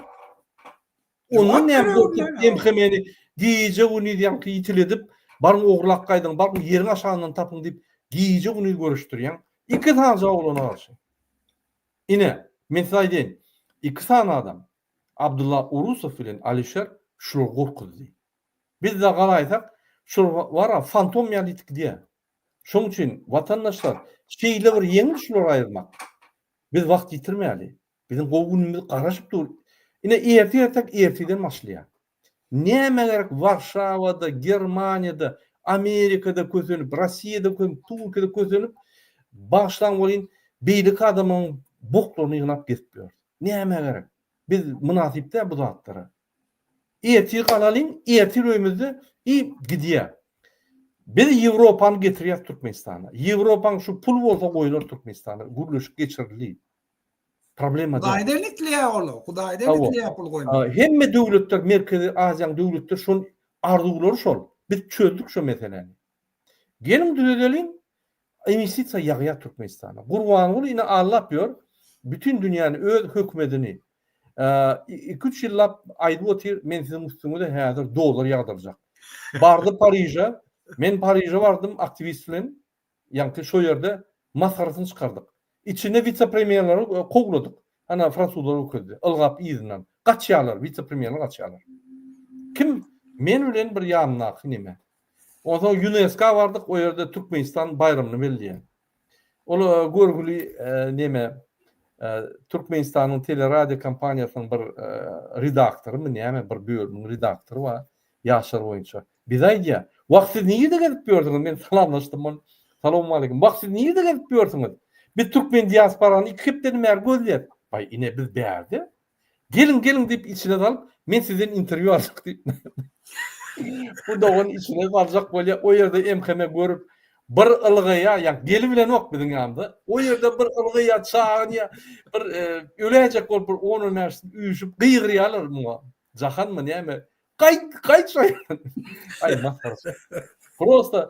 Ondan näme gorkup MHM-ni gije-gündiz ýaňky ýitiledip, baryň ogurlap gaýdyň, baryň ýeriň aşagyndan tapyň diýip, gije-gündiz göreşdirýäň. Iki sany oglana garşy. Ine, men size aýdaýyn, iki sany adam, Abdylla Urusow bilen Alişer şulary gorkuzdy. Biz-de galaýsak, şular bar-a, fantom ýaly ýitip gidýär. Şonuň üçin, watandaşlar, şeýle bir ýeňil şulary aýyrmak. Biz wagt ýitirmäli. Biziň gowy günümiz garaşyp dur. Ine ertir ertek ertirden başlaýar. Näme gerek Warşawada, Germaniýada, Amerikada kösenip, Rossiýada kösenip, Türkiýede kösenip, bagyşlaň welin beýleki adamlaryň boklaryny ýygnap gezip ýörüs. Nämä gerek? Biz mynasyp däl bu zatlara. Ertir galalyň, ertir öýümizde i gidýär. Biz Ýewropany getirýäs Türkmenistana. Ýewropaň şu pul bolsa goýlar Türkmenistana. Gürleşik geçirildi. Problema däl. Hudaýdan isleýär ol. Hudaýdan isleýär pul goýmak. Hemme döwletler Merkezi Aziýanyň döwletleri şol arzuwlary şol. Biz çözdük şo meseläni. Geliň düzedeliň. Inwestisiýa ýagýar Türkmenistana. Gurbanguly ine allap ýör. Bütin dünýäni öz hökümetini 2-3 ýyllap aýdyp otyr, men siziň üstüňize häzir dollar ýagdyrjak. Bardy Pariže, men Pariže bardym aktiwist bilen. Ýaňky şo ýerde masgarasyny çykardyk. Içinde wise-premýerleri kowladyk. Ana, fransuzlar görkezdi. Ylgap yzyndan. Gaçýarlar, wise-premýerler gaçýarlar. Kim? Men bilen bir ýanyndaky neme. Onsoň ÝUNESKO bardyk, o ýerde Türkmenistan baýramyny belleýär. Ol görgüli neme, Türkmenistanyň teleradio kompaniýasynyň bir redaktorymy näme, bir bölümiň redaktory bar. Ýaşlar boýunça. Bize aýdýar, Wah, siz nirede gezip ýörsüňiz? Men salamlaşdym ol. Salowmaleýkim. Wah, siz nirede gezip ýörsüňiz? Biz türkmen diasporany iki hepdeden bäri gözleýäs. Baý, ine biz bärde. Geliň, geliň diýip içine salyp, men sizden interwýu aljak diýip. Bu dogan içine saljak bolýar. O ýerde MHM görüp, bir ylgaýar, ýa gelibilenok biziň ýanymyza. O ýerde bir ylgaýar, çagynýar, bir öläýjek bolup bir on-on bäşisi üýşüp gygyrýarlar muňa. Jahanmy näme? Gaýt, gaýt şo ýerden. Aý masgara. Prosta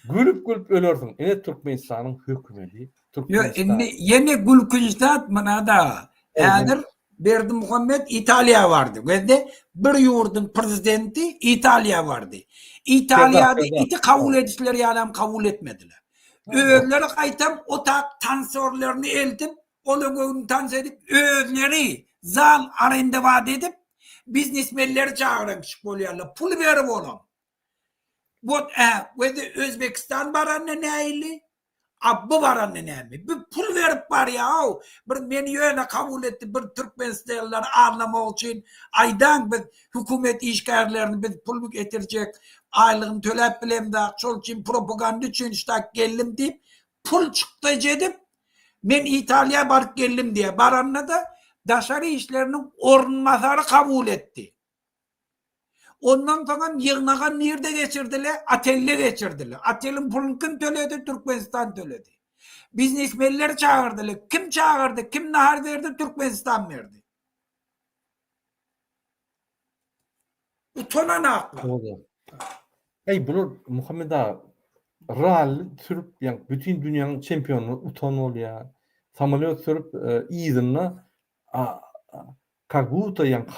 gülüp gülüp ölersiň. Ine Türkmenistanyň hökümeti. Ýok, indi ýene gülkünç zat munada. Häzir Berdimuhamet Italiýa bardy. Gözde bir ýurduň prezidenti Italiýa bardy. Italiýada iti kabul edişleri ýalam kabul etmediler. Özleri gaýtam otag tansorlaryny eltip, ola göwün tans edip, özleri zal arendewat edip, biznesmenleri çagyran kişi bolýarlar. Pul berip olam. Wot ä, gözde Özbekistan baranda nähili? A bu baranda näme? Bu pul berip barýa-ow. Bir meni ýöne kabul etdi, bir türkmenistanlylary aldamak üçin aýdaň biz hökümet işgärlerini biz pul getirjek, aýlygyny töläp bilemzok, şol üçin propaganda üçin ştak geldim diýip, pul çykdajy edip, men Italiýa baryp geldim diýýär. Baranda-da daşary işleriniň orunbasary kabul etdi. Ondan soňam ýygnagy nirde geçirdiler? Otelde geçirdiler. Oteliň puluny kim töledi? Türkmenistan töledi. Biznesmenleri çagyrdylar. Kim çagyrdy? Kim nahar berdi? Türkmenistan berdi. Utananaklar. Eý bular Muhammet aga rally sürüp ýa bütin dünýäniň çempiony utan bolýar. Samolýot sürüp yzynda Kak buta ýaňky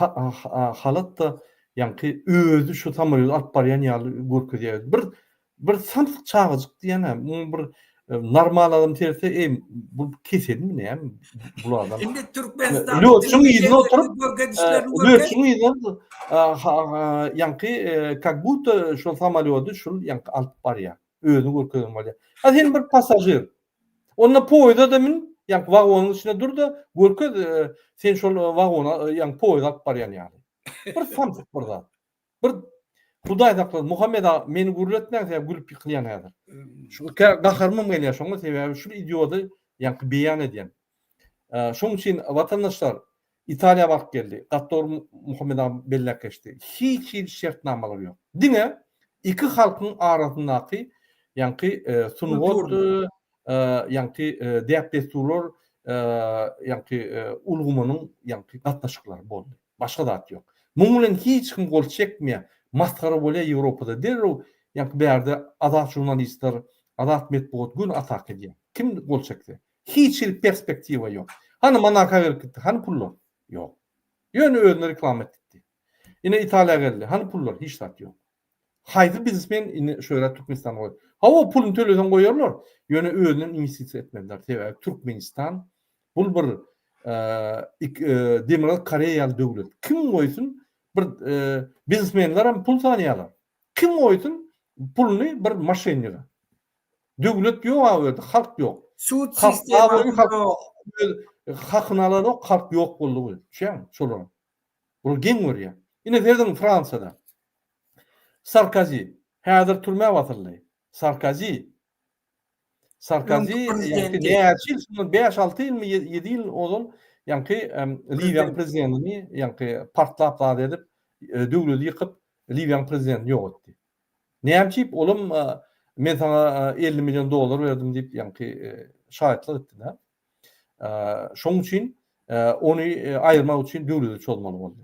halatda ýaňky özi şu samolýoty alyp barýan ýaly görkezýär. Bir bir samsyk çagajyk diýýän-ä, muň bir normal adam seretse, eý, bu keselmi näme bu adam? Indi Türkmenistan Lötçüň yzyna oturyp, lötçüň yzyna ýaňky kak buta şol samolýoty şul ýaňky alyp barýar. Özüni görkezen bolýar. A sen bir passažir. Onda poýeza-da min, ýaňky wagonyň içinde dur-da, görkez, sen şol wagona, ýaňky poýeza alyp barýan ýaly. Bir samsyk bir zat. Bir Hudaý saklasyn, Muhammet aga, meni gürletmäň, sebäbi gülüp ýykylýan häzir. Şu gaharymam gelýär şoňa, sebäbi şul idiody ýaňky beýan edýän. Şoň üçin watandaşlar, Italiýa baryp geldi. Gaty dogry Muhammet aga belläp geçdi. Hiç hili şertnamalar ýok. Diňe iki halkyň arasyndaky ýaňky sungat, ýaňky däp-dessurlar, ýaňky ulgamynyň ýaňky gatnaşyklary boldy. Başga zat ýok. Muň bilen hiç kim gol çekmeýär. Masgara bolýar Ýewropada. Derrew ýaňky bärde azat žurnalistler, azat metbugat göni ataka edýär. Kim gol çekse. Hiç hili perspektiwa ýok. Hany Monaka gelip gitdi, hany pullar? Ýok. Ýöne özüni reklama etdi. Ine Italiýa geldi, hany pullar? Hiç zat ýok. Haýsy biznesmen indi şu ýere Türkmenistana goýar? Hawa, puluny töleseň goýarlar. Ýöne özünden inwestisiýa etmezler. Sebäbi Türkmenistan bul bir Demirgazyk Koreýa ýaly döwlet. Kim goýsun? Bir biznesmenler hem pul sanýarlar. Kim goýsun puluny bir moşennige? Döwlet ýok a ýerde, halk ýok. Sud sistemasy ýok. Hakyny alanok, halk ýok boldy. Düşýäňmi? Şolara. Bular geň görýär. Ine serediň Fransiýada. Sarkozi häzir türmä basyldy. Sarkozi Sarkozi ýaňky näçe ýyl şundan 5-6 ýylmy 7 ýyl ozal ýaňky Liwiýanyň prezidentini ýaňky partlap zat edip döwleti ýykyp Liwiýanyň prezidentini ýok etdi. Näme diýip olam men saňa 50 million dollar berdim diýip ýaňky şaýatlyk etdi-de. Şoň üçin ony aýyrmak üçin döwleti çozmaly boldy.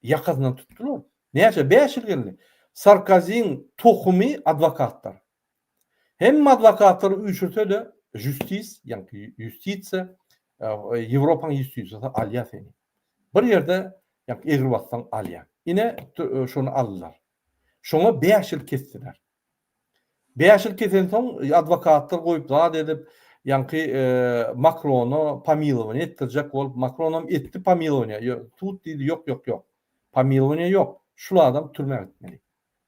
Ýakasyndan tutdular. Näçe? 5 ýyl geldi. Sarkoziň tohumy adwokatlar. Hemme adwokatlary üýşürse-de justis, ýaňky ýustisiýa, Ýewropanyň ýustisiýasy alýar seni. Bir ýerde ýaňky egri bassaň alýar. Ine şony aldylar. Şoňa 5 ýyl kesdiler. 5 ýyl kesensoň adwokatlar goýup zat edip, ýaňky Makrona pomilowaniýa etdirjek bolup, Makronam etdi pomilowaniýa, sud diýdi, ýok, ýok, ýok. Pomilowaniýa ýok. Şul adam türmä gitmeli.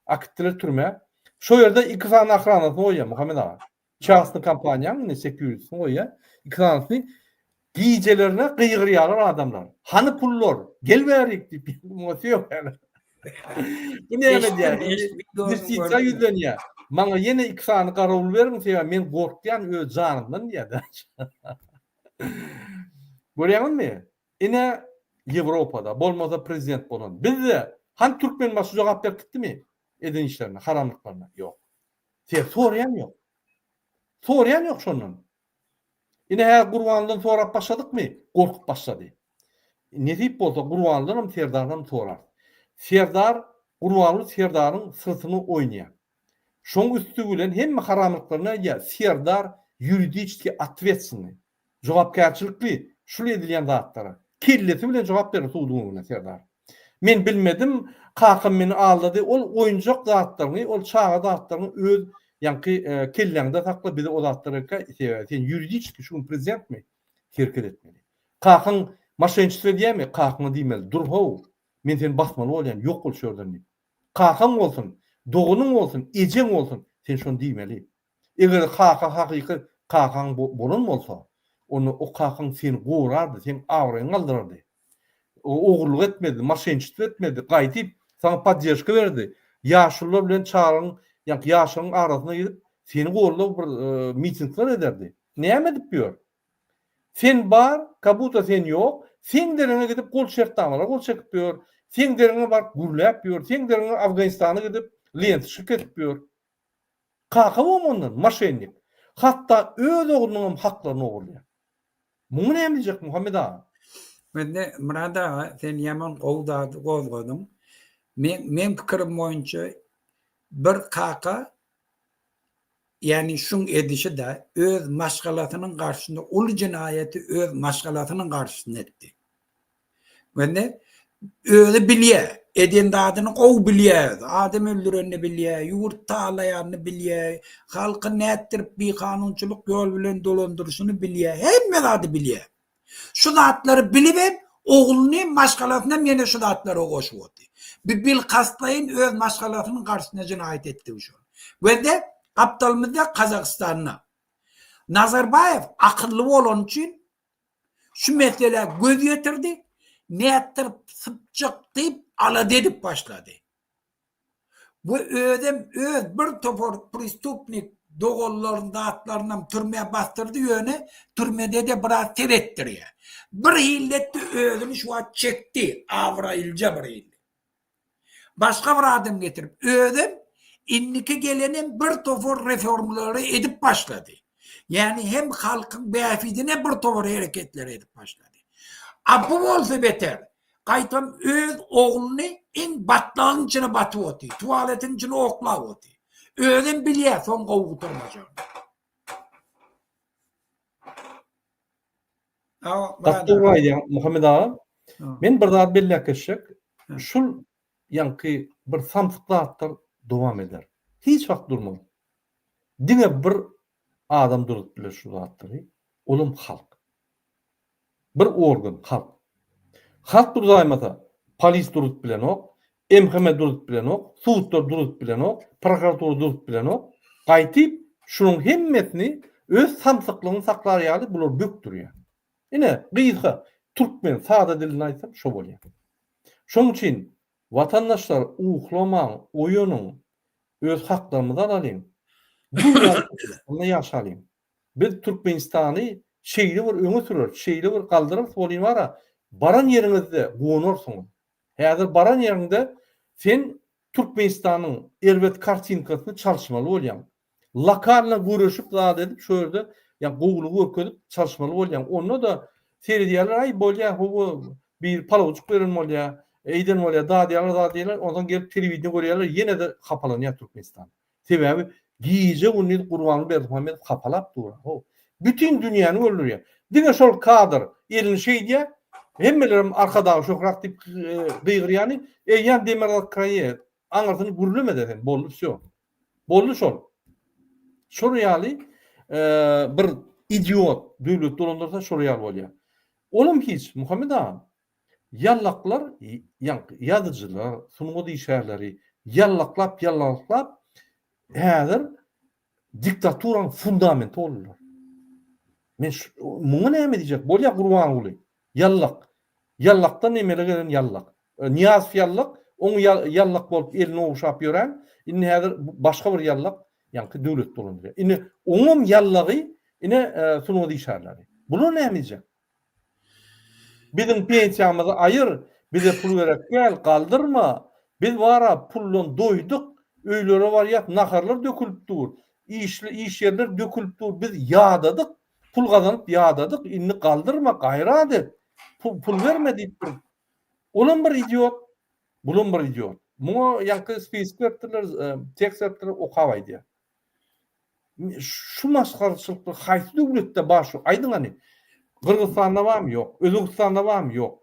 Akitdiler türmä. Şo ýerde iki sany ohranasyny goýýar Muhammet aga. Çasny kompaniýaň indi security'sini goýýar. Iki sanysyny gijelerine gygyrýarlar adamlar. Hany pullar? Gel bärik diýip muňa söýýärler. Bu näme diýýär? Ýustisiýa ýüzlenýär. Maňa ýene iki sany garawul beriň, sebäbi men gorkýan öz janymdan diýýär. Görýäňizmi? Ine Ýewropada, bolmasa prezident bolan. Bizde hany Türkmenbaşy jogap berip gitdimi eden işlerine, haramlyklaryna? Ýok. Sebäbi soraýan ýok. Soraýan ýok şondan. Ine häzir Gurbanlydan sorap başladykmy? Gorkup başlady. Nesip bolsa Gurbanlydanam Serdardanam sorarys. Serdar Gurbanguly Serdaryň syrtyny oýnaýar. Şoň üsti bilen hemme haramlyklaryny aýdýar. Serdar ýuridiçeskiý otwetsennyý. Jogapkärçilikli şul edilýän zatlara. Kellesi bilen jogap berer suduň öňünde Serdar. Men bilmedim, kakam meni aldady, ol oýunjak zatlaryňy, ol çaga zatlaryňy öz ýaňky kelläňde sakla, bize o zatlar gerekkä, sebäbi sen ýuridiçeskiý şu gün prezidentmi? Hereket etmeli. Kakaň moşenniçestvo edýärmi? Kakaňa diýmeli, dur how, men seni basmaly bolýan, ýok bol şu ýerden diýip. Kakaň bolsun, doganyň bolsun, ejeň bolsun, sen şony diýmeli. Eger kaka hakyky kakaň bolan bolsa, onda o kakaň seni gorardy, seň abraýyňy galdyrardy. Ogurlyk etmezdi, moşenniçestvo etmezdi, gaýdyp saňa podderžka bererdi. Ýaşulular bilen çagaň, ýaňky ýaşlaryň arasyna girip, seni gollap bir mitingler ederdi. Näme edip ýör? Sen bar, kabuta sen ýok, seň deregiňe gidip gol şertnamalara gol çekip ýör, seň deregiňe baryp gürläp ýör, seň deregiňe Afganistana gidip lentişka kesip ýör. Kaka bom ondan, moşennik. Hatda öz oglunyňam haklaryny ogurlaýar. Muňa näme diýjek Muhammet aga? Indi Myrat aga sen ýaman gowy zady gozgadyň. Men meň pikirim boýunça bir kaka Ýagny şuň edişi-de öz maşgalasynyň garşysynda uly jenaýaty öz maşgalasynyň garşysynda etdi. Indi özi bilýär, eden zadyny gowy bilýär özi. Adam öldürenini bilýär, ýurt talaýanyny bilýär, halky nätdirip bikanunçylyk ýol bilen dolandyryşyny bilýär, hemme zady bilýär. Şu zatlary bilibem ogluny maşgalasynam ýene şu zatlara goşup oty. Bi bilkastlaýyn öz maşgalasynyň garşysyna jenaýat etdigi şol. Gözde gapdalymyzda Kazagystanda. Nazarbaýew akylly bolany üçin şu meselä göz ýetirdi, nätdirip sypjak diýip alada edip başlady. Bu özem öz bir topar prestupnik doganlaryny zatlarynam türmä basdyrdy ýöne türmedede biraz seretdirýä. Bir hilletdi özüni şu wagt çekdi abraýlyja bir hilli. Başga bir adam getirip özem indiki gelenem bir topar reformlary edip başlady. Ýagny hem halkyň bähbidine bir topar hereketleri edip başlady. A bu bolsa beter. Gaýtam öz ogluny iň batlagyň içine batyp otyr, tualetiň içine oklap otyr. Özem bilýär soň gowy gutarmajagyny. Gaty dogry aýdýaň Muhammet aga. Men bir zat belläp geçjek. Şul ýaňky bir samsyk zatlar dowam eder. Hiç wagt durmaz. Diňe bir adam durup biler şu zatlary, olam halk. Bir organ, halk. Halk durzaýmasa, polis durup bilenok, MHM durup bilenok, sudlar durup bilenok, prokuratura durup bilenok. Gaýtyp, şunuň hemmesini öz samsyklygyny saklar ýaly bular bökdürýär. Ine, gysga türkmen sada dilinde aýtsam şo bolýar. Şonuň üçin watandaşlar uhlamaň, oýanyň, öz haklarymyzy alalyň. Gül ýaly Türkmenistanda ýaşalyň. Biz Türkmenistany şeýle bir öňe süreris, şeýle bir galdyrarys welin bara, baran ýeriňizde guwanarsyňyz. Häzir baran ýeriňde sen Türkmenistanyň erbet kartinkasyny çalyşmaly bolýaň. Lokalno göreşip zat edip şo ýerde ýa gowulygy görkezip çalyşmaly bolýaň. Onda-da seredýärler aý bolýa hawa biri palawjyk beren bolýa, eýden bolýa, dadýarlar zat diýýärler, onsoň gelip telewideniýe görýärler ýene-de hapalanýar Türkmenistan. Sebäbi gije-gündiz Gurbanguly Berdimuhamedow hapalap dur. How. Bütin dünýäni öldürýär. Diňe şol kadr elini şeýdýär, hemmelerem Arkadag şöhrat diýip gygyrýany, eýýäm demirgazyk Koreýa aňyrsyny gürlemede sen, boldy wsýo. Boldy şol. Şol ýaly bir idiot döwlet dolandyrsa şol ýaly bolýar. Olam hiç, Muhammet agam. Ýallaklar, ýaňky ýazyjylar, sungat işgärleri ýallaklap, ýallaklap häzir diktaturanyň fundamenti boldular. Men muňa näme diýjek? Bolýar Gurbanguly. Ýallak. Ýallakdan emele gelen ýallak. Nyýazow ýallak, oň ýallak bolup elini ogşap ýören, indi häzir başga bir ýallak, ýaňky döwlet dolandyrýar. Indi oňam ýallagy ine sungat işgärleri. Bular näme diýjek? Biziň pensiýamyzy aýyr, bize pul gerek däl, galdyrma. Biz bar-a puldan doýduk, öýlere barýas, naharlar dökülip dur, işli iş ýerler dökülip dur, biz ýadadyk, pul gazanyp ýadadyk, indi galdyrma, gaýrat et, pul berme diýip bir, olam bir idiot. Bulam bir idiot. Muňa ýaňky spisk beripdirler, tekst beripdirler, okap aýdýar. Şu masgaraçylyklar haýsy döwletde bar şu? Aýdyň hany. Gyrgyzystanda barmy? Ýok. Özbegistanda barmy? Ýok.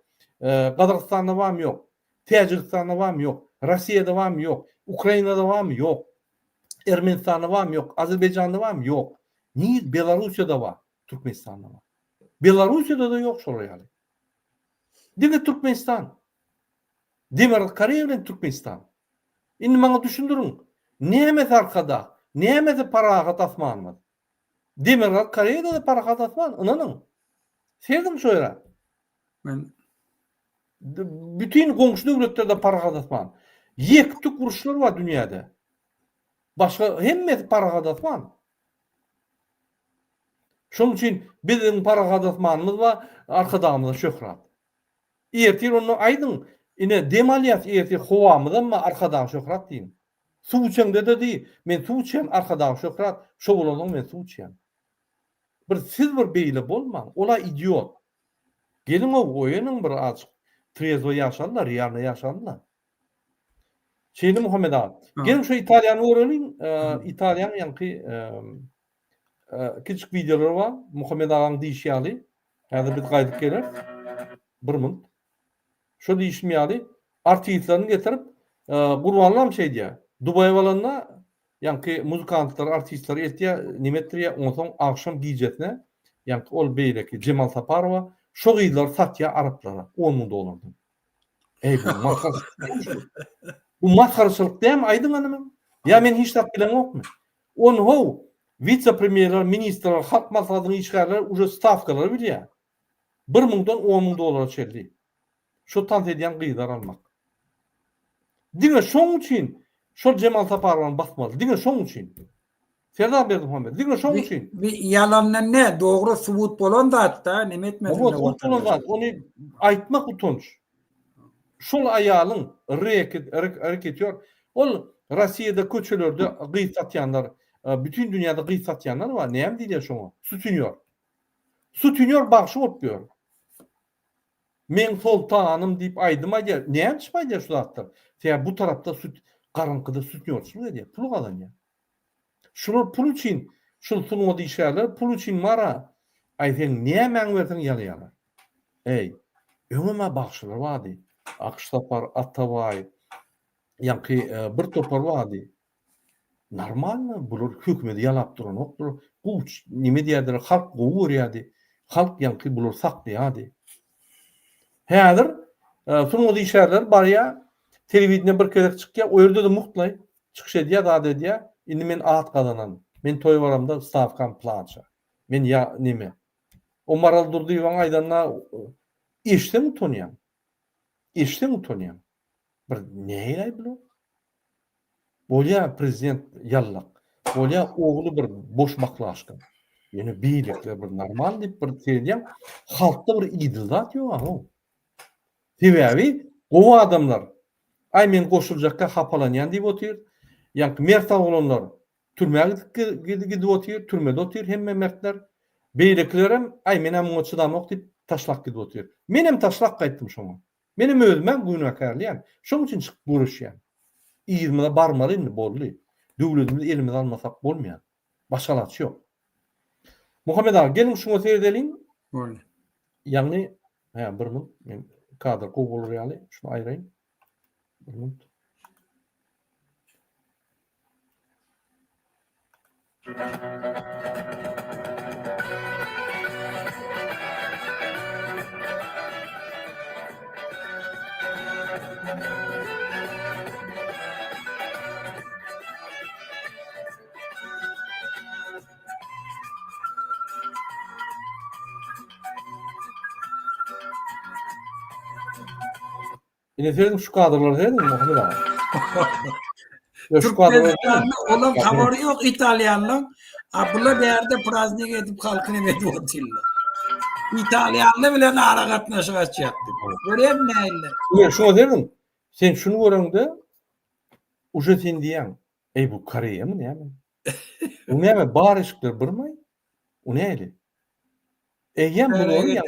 Gazagystanda barmy? Ýok. Täjigistanda barmy? Ýok. Rossiýada barmy? Ýok. Ukrainada barmy? Ýok. Ermenistanda barmy? Ýok. Azerbaýjanda barmy? Ýok. Nir Belarussiýada bar, Türkmenistanda bar. Belarussiýada-da ýok şolar ýaly. Diňe Türkmenistan. Demirgazyk Koreýa bilen Türkmenistan. Indi maňa düşündiriň, nämesi Arkadag, nämesi parahat asmanymyz? Demirgazyk Koreýada-da parahat asman, ynanyň. Serediň şo ýere. Men Bütin goňşy döwletlerde parahat asman. Ýek-tük uruşlar bar dünýäde. Başga hemmesi parahat asman. Şonuň üçin biziň parahat asmanymyz bar, Arkadagymyza şöhrat. Ertir onda aýdyň, ine dem alýas ertir howamyzam bar Arkadag şöhrat diýiň. Suw içeňde-de diý, men suw içýän Arkadag şöhrat, şo bolansoň men suw içýän. Bir siz bir beýle bolmaň, ola idiot. Geliň-ow oýanyň bir azjyk trezwo ýaşaly-la, realno ýaşaly-la. Şeýle Muhammet aga. Geliň şu Italiýany göreliň. Italiýanyň ýaňky kiçik wideolary bar. Muhammet agaň diýşi ýaly. Häzir biz gaýdyp geleris. Bir minut. Şo diýşim ýaly artistlerini getirip Gurbanlam şeý diýýär. Dubaýa baranda ýaňky muzykantlary, artistleri eltýär, neme etdirýär, onsoň agşam gijesine ýaňky ol beýleki Jemal Saparowa şo gyzlary satýar araplara on müň dollardan. Eý bu masgaraçylyk. Bu masgaraçylyk dämi aýdyň hany men. Ýa men hiç zat bilemokmy? Ony how wise-premýerler, ministrler, halk maslahatynyň işgärleri uje stawkalary bilýär. Bir müňden on müň dollara çenli. Şo tans edýän gyzlar almak. Diňe şoň üçin şol Jemal Saparowany basmaly. Diňe şoň üçin. Serdar Berdimuhamedow diňe şoň üçin. Bi ýalandan ne, dogry subut bolan zat-da, neme etmesin. Hawa, subut bolan zat. Ony aýtmak utanç. Şol aýalyň reket, reketýor, ol Rossiýada köçelerde gyz satýanlar, bütin dünýäde gyz satýanlar bar, näme diýilýär şoňa? Sutinýor. Sutinýor bagşy bolup ýör. Meň soltanym diýip aýdym aýdýar. Näme üçin aýdýar şu zatlar? Sebäbi bu tarapda süt garaňkyda sutnýorçylyk edýär, pul gazanýar. Şular pul üçin, şul sungat işgärleri pul üçin bar-a, aý seň nämäňi berseň ýalaýarlar. Eý, öňem-ä bagşylar bardy. Akyş Sapar, Atabaý, ýaňky bir topar bardy. Normalno, bular hökümeti ýalap duranok, bular gowy neme diýerdiler, halk gowy görýärdi. Halk ýaňky bulary saklaýardy. Häzir sungat işgärleri barýar, telewideniýe bir gezek çykýar, o ýerde-de muhtlaý çykyş edýär, zat edýär. Indi men at gazanan, men toýa baramda stawkam plança. Men ýa neme. O Maral Durdyýewaň aýdanyna eşitseň utanýaň. Eşitseň utanýaň. Bir nähili bular? Bolýa prezident ýallak. Bolýa ogly bir boş baklaşka. Ýöne beýlekiler bir normal diýip bir seredýäň, halkda bir idil zat ýok how. Sebäbi gowy adamlar aý men goşuljakka hapalanýan diýip otyr. Ýaňky mert oglanlar türmä gidip gidip otyr, türmede otyr hemme mertler. Beýlekilerem aý men-ä muňa çydamok diýip taşlap gidip otyr. Menem taşlap gaýtdym şoňa. Menem özümem günäkärleýän. Şoň üçin çykyp göreşýän. Yzymyza barmaly indi boldy. Döwletimizi elimize almasak bolmaýar. Başga alaç ýok. Muhammet aga geliň şuňa seredeliň. Boldy. Ýagny, hä bir minut men kadr gowy bolar ýaly şuny aýraýyn. Bir minut. Ine serediň şu kadrlara serediň Muhammet aga. Ya şu kadrlara Türkmenistanda olan habary yok İtalyanlaň. A bular bärde praznik edip halkyny edip otyrlar. İtalyanly bilen ara gatnaşyk açýardy. Görýän näle? Ine şuňa serediň. Sen şuny göreňde uje sen diýýäň, Eý bu Koreýamy näme? Bu näme bar eşikler birmi? O näli? Eýýäm bulary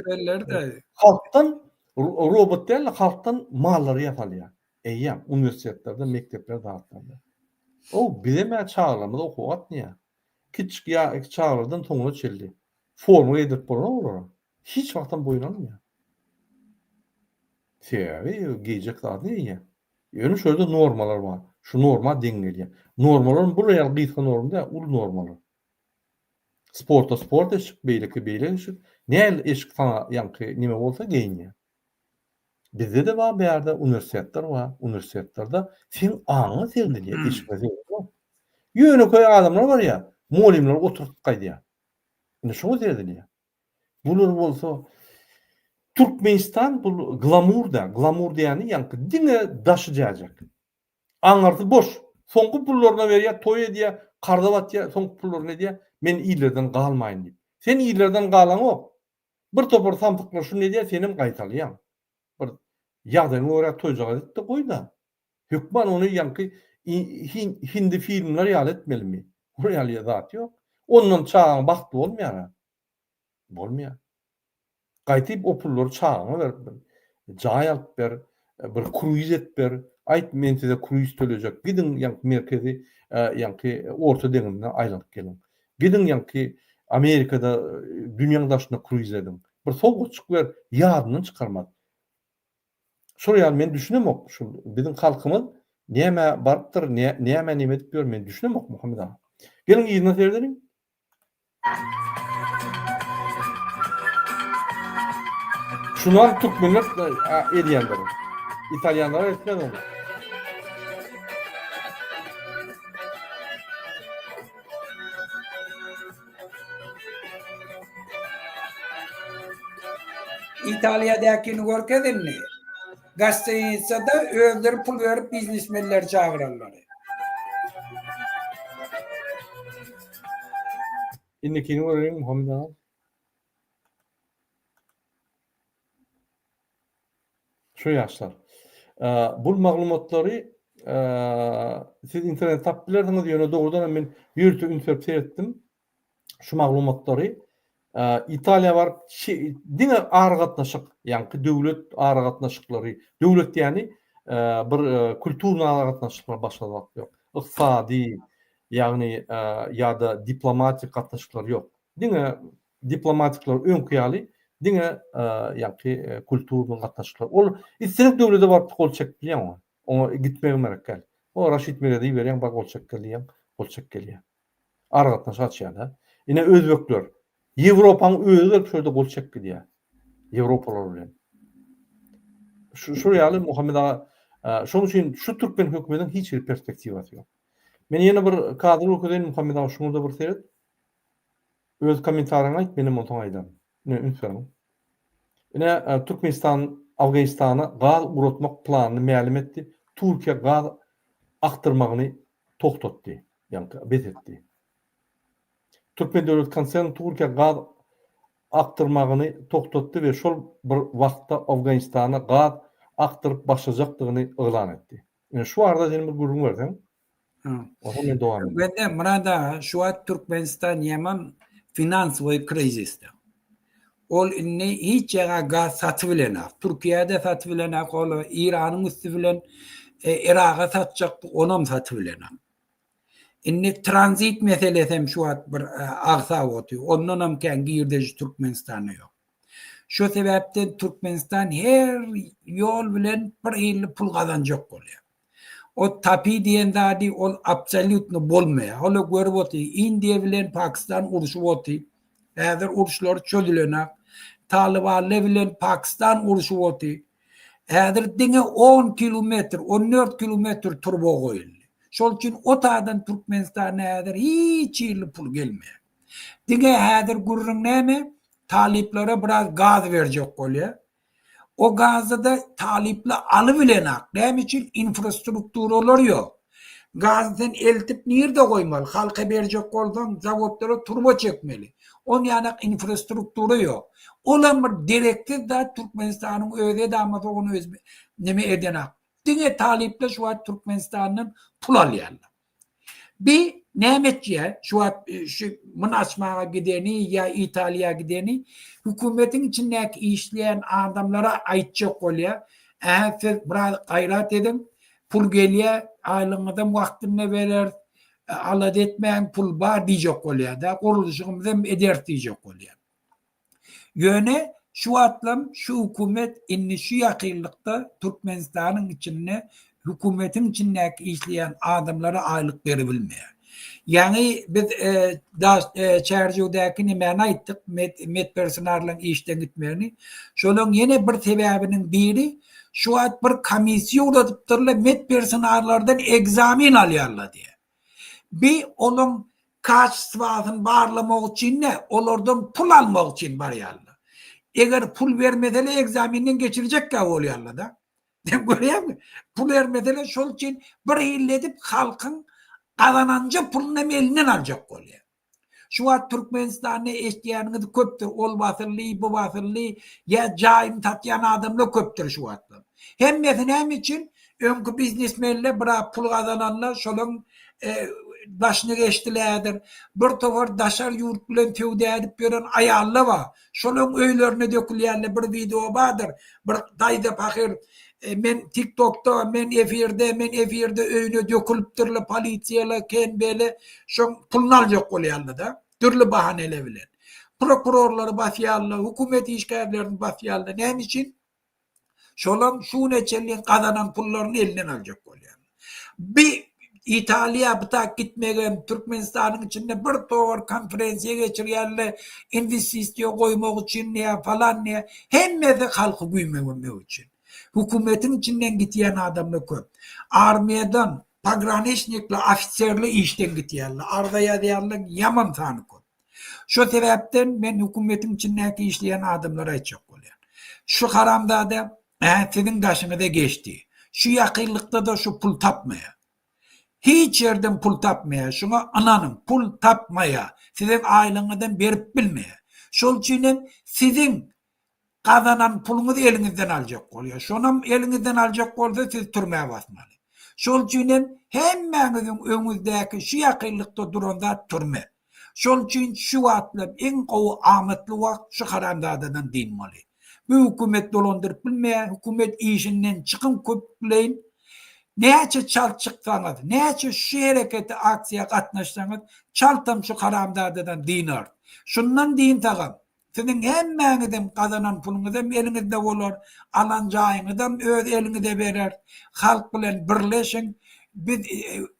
halkdan robot däl-de halkdan mallary ýasalýar. Eýýäm uniwersitetlerde, mekdeplerde zatlarda. O bizem-ä çagalarymyz okuwa gatnaýar. Kiçijik ýa çagalardan soňuna çenli forma geýdirip bolanok olara. Hiç wagtam boýun almaýar. Sebäbi geýjek zadyny geýýär. Ýöne şu ýerde normalar bar. Şu norma deň gelýär. Normalaram bular ýaly gysga norma däl, uly normalar. Sporta sport eşik, beýleki beýle eşik. Näl eşik saňa ýaňky nime bolsa geýinýär. Bizde-de bar bärde uniwersitetler bar. Uniwersitetlerde seň aňyňa seredilýär, eşigiňe seredilýär. Ýönekeý adamlar barýar, mugallymlar oturtyp gaýdýar. Indi şoňa seredilýär. Bular bolsa Türkmenistan bu glamur da, glamur diýeni ýaňky diňe daşy jäjek. Aňyrsy boş. Soňky pullaryna berýär, toý edýär, karza batýar, soňky pullaryny edýär, men illerden galmaýyn diýip. Sen illerden galaňok. Bir topar samsyklar şuny edýär, senem gaýtalaýaň. Bir ýagdaýyňa görä toýjagaz et-de goý-da. Hökman ony ýaňky hindi filmler ýaly etmelimi? Ol ýaly zat ýok. Ondan çagaň bagtly bolmaýar-a. Bolmaýar. Gaýtyp o pullary çagaňa berip bir jaý alyp ber, bir kruiz edip ber. Aýt men size kruiz tölejek. Gidiň ýaňky merkezi ýaňky Orta deňizine aýlanyp geliň. Gidiň ýaňky Amerikada dünýäň daşynda kruiz ediň. Bir sowgatjyk ber, ýadyndan çykarmaz. Şol ýaly men düşünemok şul biziň halkymyz nämä barypdyr, nämä neme edip ýör men düşünemok Muhammet aga. Geliň yzyna seredeliň. Şunam türkmenler edýändir. Italýanlar etmez ony. Italiýadakini görkez indi. Gostinitsada özleri pul berip biznesmenleri çagyrarlar. Indikini görelim Muhammet aga. Şu ýaşlar. Bul maglumatlary siz internetde tapyp bilersiňiz, ýöne dogrudan hem men ýörite üns berip seretdim. Şu maglumatlary Italiýa baryp diňe aragatnaşyk, ýaňky döwlet aragatnaşyklary, döwlet diýeni bir kulturny aragatnaşyklar başga zat ýok. Ykdysady, ýagny ýa-da diplomatik gatnaşyklar ýok. Diňe diplomatikler öňki ýaly diňe ýaňky kulturny gatnaşyklar. Ol islendik döwlete baryp gol çekip bilýäň oňa. Oňa gitmegem gerek däl. O Raşid Merede iberýäň bar gol çek gel diýýäň, gol çek gelýär. Aragatnaşyk açýar-da. Ine özbekler. Ýewropaň özi gelip şu ýerde gol çekip gidýär. Ýewropalar bilen. Şu şu ýaly Muhammet aga, şonuň üçin şu türkmen hökümetiniň hiç hili perspektiwasy ýok. Men ýene bir kadr görkezeýin Muhammet aga şuňa-da bir seret. Öz kommentariýaňy aýt, menem onsoň aýdaryn. Ine üns beriň. Ine Türkmenistan Afganistana gaz ugratmak planyny mälim etdi. Türkiýe gaz akdyrmagyny togtatdy, ýagny bes etdi. Türkmen döwlet konserni Türkiýä gaz akdyrmagyny togtatdy we şol bir wagtda Afganistana gaz akdyryp başlajakdygyny yglan etdi. Ine şu barada sen bir gürrüň berseň. Onsoň men dowam ederin. Bende Myrat aga şu wagt Türkmenistan ýaman finansowy krizisde. Ol indi hiç ýere gaz satyp bilenak. Türkiýä-de satyp bilenak, ol Iranyň üsti bilen Yraga satjakdy, onam satyp bilenak. Indi tranzit meselesi hem şu wagt bir agsap otyr. Ondanam kän girdeji Türkmenistanda ýok. Şo sebäpden Türkmenistan her ýol bilen bir hilli pul gazanjak bolýar. O tapi diýen zady ol absolýutno bolmaýar. Ol görüp otyr, Indiýa bilen Pakistan urşup otyr. Häzir uruşlary çözülenak. Talybanlar bilen Pakistan urşup otyr. Häzir diňe on kilometr, on dört kilometr turba goýuldy. Şol üçin o taýdan Türkmenistana häzir hiç hili pul gelmeýär. Diňe häzir gürrüň näme? Talyplara biraz gaz berjek bolýar. O gazy-da talyplar alybilenak. Näme üçin? Infrastrukturalar ýok. Gazy sen eltip nirde goýmaly? Halka berjek bolsaň, zawodlara turba çekmeli. On ýanak infrastruktura ýok. Olam bir dereksiz zat Türkmenistanyň özi edamasa ony özi neme edenak. Diňe talyplar şu wagt Türkmenistandan pul alýarlar. Bi näme etýär? Şu wagt e, şu muny açmaga gideni ýa Italiýa gideni hökümetiň içindäki işleýän adamlara aýtjak bolýar. Ä siz biraz gaýrat ediň. Pul gelýär, aýlygyňyzam wagtynda bereris, alada etmäň, pul bar diýjek bolýar-da, gurluşygymyzam ederis diýjek bolýar. Ýöne şu wagtlam şu hökümet indi şu ýakynlykda Türkmenistanyň içinde hökümetiň içindäki işleýän adamlara aýlyk beribilmeýär. Ýaňy biz Çärjewdäki nemäni aýtdyk, medpersonarlaryň işden gitmegini. Şolaryň ýene bir sebäbiniň biri şu wagt bir komissiýa ugradypdyrlar, medpersonarlardan ekzamen alýarlar diýýär. Bi olaň kaçestwasyny barlamak üçin däl, olardan pul almak üçin barýarlar. Eger pul bermeseler ekzamenden geçirjekkä bolýarlar-da. Sen görýäňmi? Pul bermeseler şol üçin bir hili edip halkyň gazananja puluny hem elinden aljak bolýar. Şu wagt Türkmenistanda eşidýäniňiz köpdür, ol basyldy, bu basyldy, ýa jaýyny satýan adamlar köpdür şu wagtlar. Hemmesi näme üçin? Öňki biznesmenler biraz pul gazananlar şolaň başyna geçdilädir. Bir topar daşary ýurt bilen söwda edip ýören aýallar bar. Şolaň öýlerine dökülýänler bir wideo bardyr. Bir daýza pahyr men tik tokda men efirde men efirde öýüne dökülipdirler polisiýalar KNB-le şoň puluny aljak bolýarlar-da dürli bahaneler bilen. Prokurorlary basýarlar, hökümet işgärlerini basýarlar. Näme üçin? Şolam şu güne çenli gazanan pullaryny elinden aljak bolýar. Bi Italiýa bu tak gitmegem Türkmenistanyň içinde bir towar konferensiýa geçirýärler, inwestisiýa goýmak üçin diýä falan diýä, hemmesi halky güýmemek üçin. Hökümetiň içinden gitýän adamlar köp. Armiýadan pograniçnikler, ofiserler işden gitýärler, arza ýazýarlar, ýaman sany köp. Şo sebäpden men hökümetiň içindäki işleýän adamlara aýtjak bolýan. Şu haramzada ä siziň daşyňyza geçdi. Şu ýakynlykda-da şu pul tapmaýar. Hiç ýerden pul tapmaýar. Şuňa ynanyň, pul tapmaýar. Siziň aýlygyňyzam berip bilmeýär. Şol üçin hem siziň Gazanan puluňyzy eliňizden aljak bolýar. Şonam eliňizden aljak bolsa sizi türmä basmaly. Şol üçin hem hemmäňiziň öňüňizdäki şu ýakynlykda duran zat türme. Şol üçin şu wagtlar iň gowy amatly wagt şu haramzadadan dynmaly. Bu hökümet dolandyryp bilmeýär, hökümet işinden çykyň köpleýin. Näçe çalt çyksaňyz, näçe şu herekete aksiýa gatnaşsaňyz çaltam şu haramzadadan dynarys. Şundan dynsagam Siziň hemmäňiziň gazanan puluňyzam eliňizde bolar, alan jaýyňyzam öz eliňize berer. Halk bilen birleşiň, biz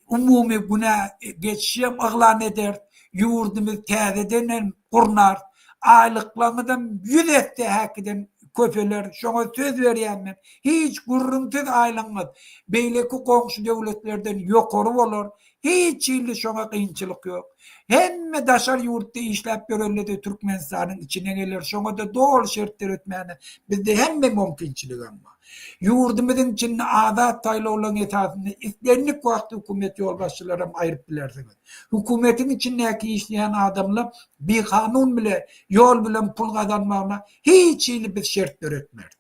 umumy günä geçişem yglan ederis, ýurdumyzy täzeden hem gurnarys. Aýlyklaryňyzam ýüz esse häkiden köpeler, şoňa söz berýän men. Hiç gürrüňsiz aýlygyňyz beýleki goňşy döwletlerden ýokary bolar. Hiç hili şoňa kynçylyk ýok. Hemme daşary ýurtda işläp ýörenlede Türkmenistanyň içine geler, şoňada doly şert döretmäne bizde hemme mümkinçiligem bar. Ýurdumyzyň içinde azat saýlawlaryň esasynda islendik wagt hökümet ýolbaşçylaram aýryp bilersiňiz. Hökümetiň içindäki işleýän adamlar bikanun bile ýol bilen pul gazanmagyna hiç hili biz şert döretmeris.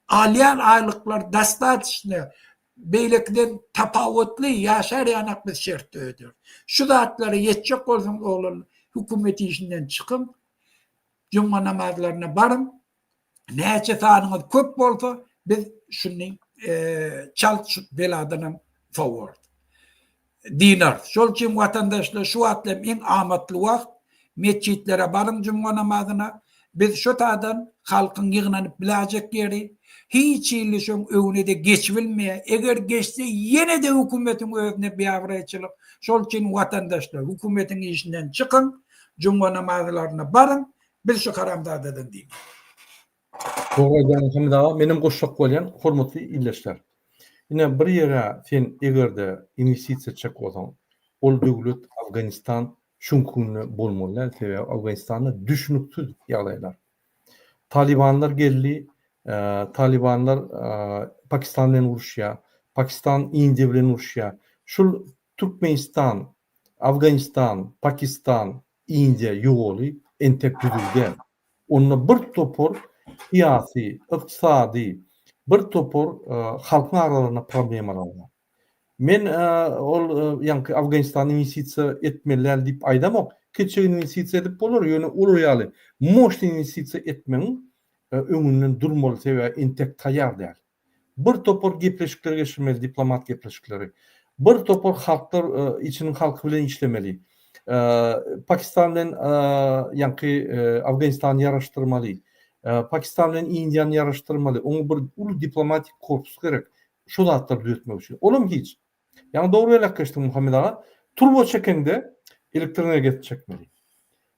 Alýan aýlyklar dostatoçno beýlekiden tapawutly ýaşar ýanak biz şert dörederis. Şu zatlara ýetjek bolsaňyz oglanlar hökümet işinden çykyň, juma namazlaryna baryň, näçe sanyňyz köp bolsa biz şuny çalt şu beladanam sowarys. Dynarys. Şol üçin watandaşlar şu wagt hem iň amatly wagt metjitlere baryň jumga namazyna. Biz şu tadan halkyň ýygnanyp biläjek ýeri hiç hili şoň öňüne-de geçibilmeýär. Eger geçse ýene-de hökümetiň özüne biabraýçylyk. Şol üçin watandaşlar hökümetiň işinden çykyň, jumga namazlaryna baryň, biz şu haramzadadan dynalyň. Dogry aýdýaň Hamid aga, menem goşjak bolýan, hormatly ildeşler. Ine bir ýere sen egerde inwestisiýa etjek bolsaň, ol döwlet Afganistan şuňki günde bolmaly däl, sebäbi Afganistanda düşnüksiz ýagdaýlar. Talybanlar geldi, talybanlar Pakistan bilen uruşýar, Pakistan Indiýa bilen uruşýar. Şul Türkmenistan, Afganistan, Pakistan, Indiýa ýoly entek düzüw däl. Onda bir topar syýasy, ykdysady, bir topar halkyň aralarynda problemalar bar. Men ol ýaňky Afganistana inwestisiýa etmeli däl diýip aýdamok. Kiçijik inwestisiýa edip bolar, ýöne olar ýaly moşny inwestisiýa etmegiň öňünden durmaly, sebäbi entek taýýar däl. Bir topar gepleşikler geçirmeli, diplomat gepleşikleri. Bir topar halklar içiniň halky bilen işlemeli. Pakistan bilen ýaňky Afganistany ýaraşdyrmaly. Pakistan bilen Indiýany ýaraşdyrmaly. Oňa bir uly diplomatik korpus gerek. Şu zatlary düzetmek üçin. Olam hiç. Ýaňy dogry belläp geçdiň Muhammet aga. Turba çekeňde elektroenergiýasy çekmeli.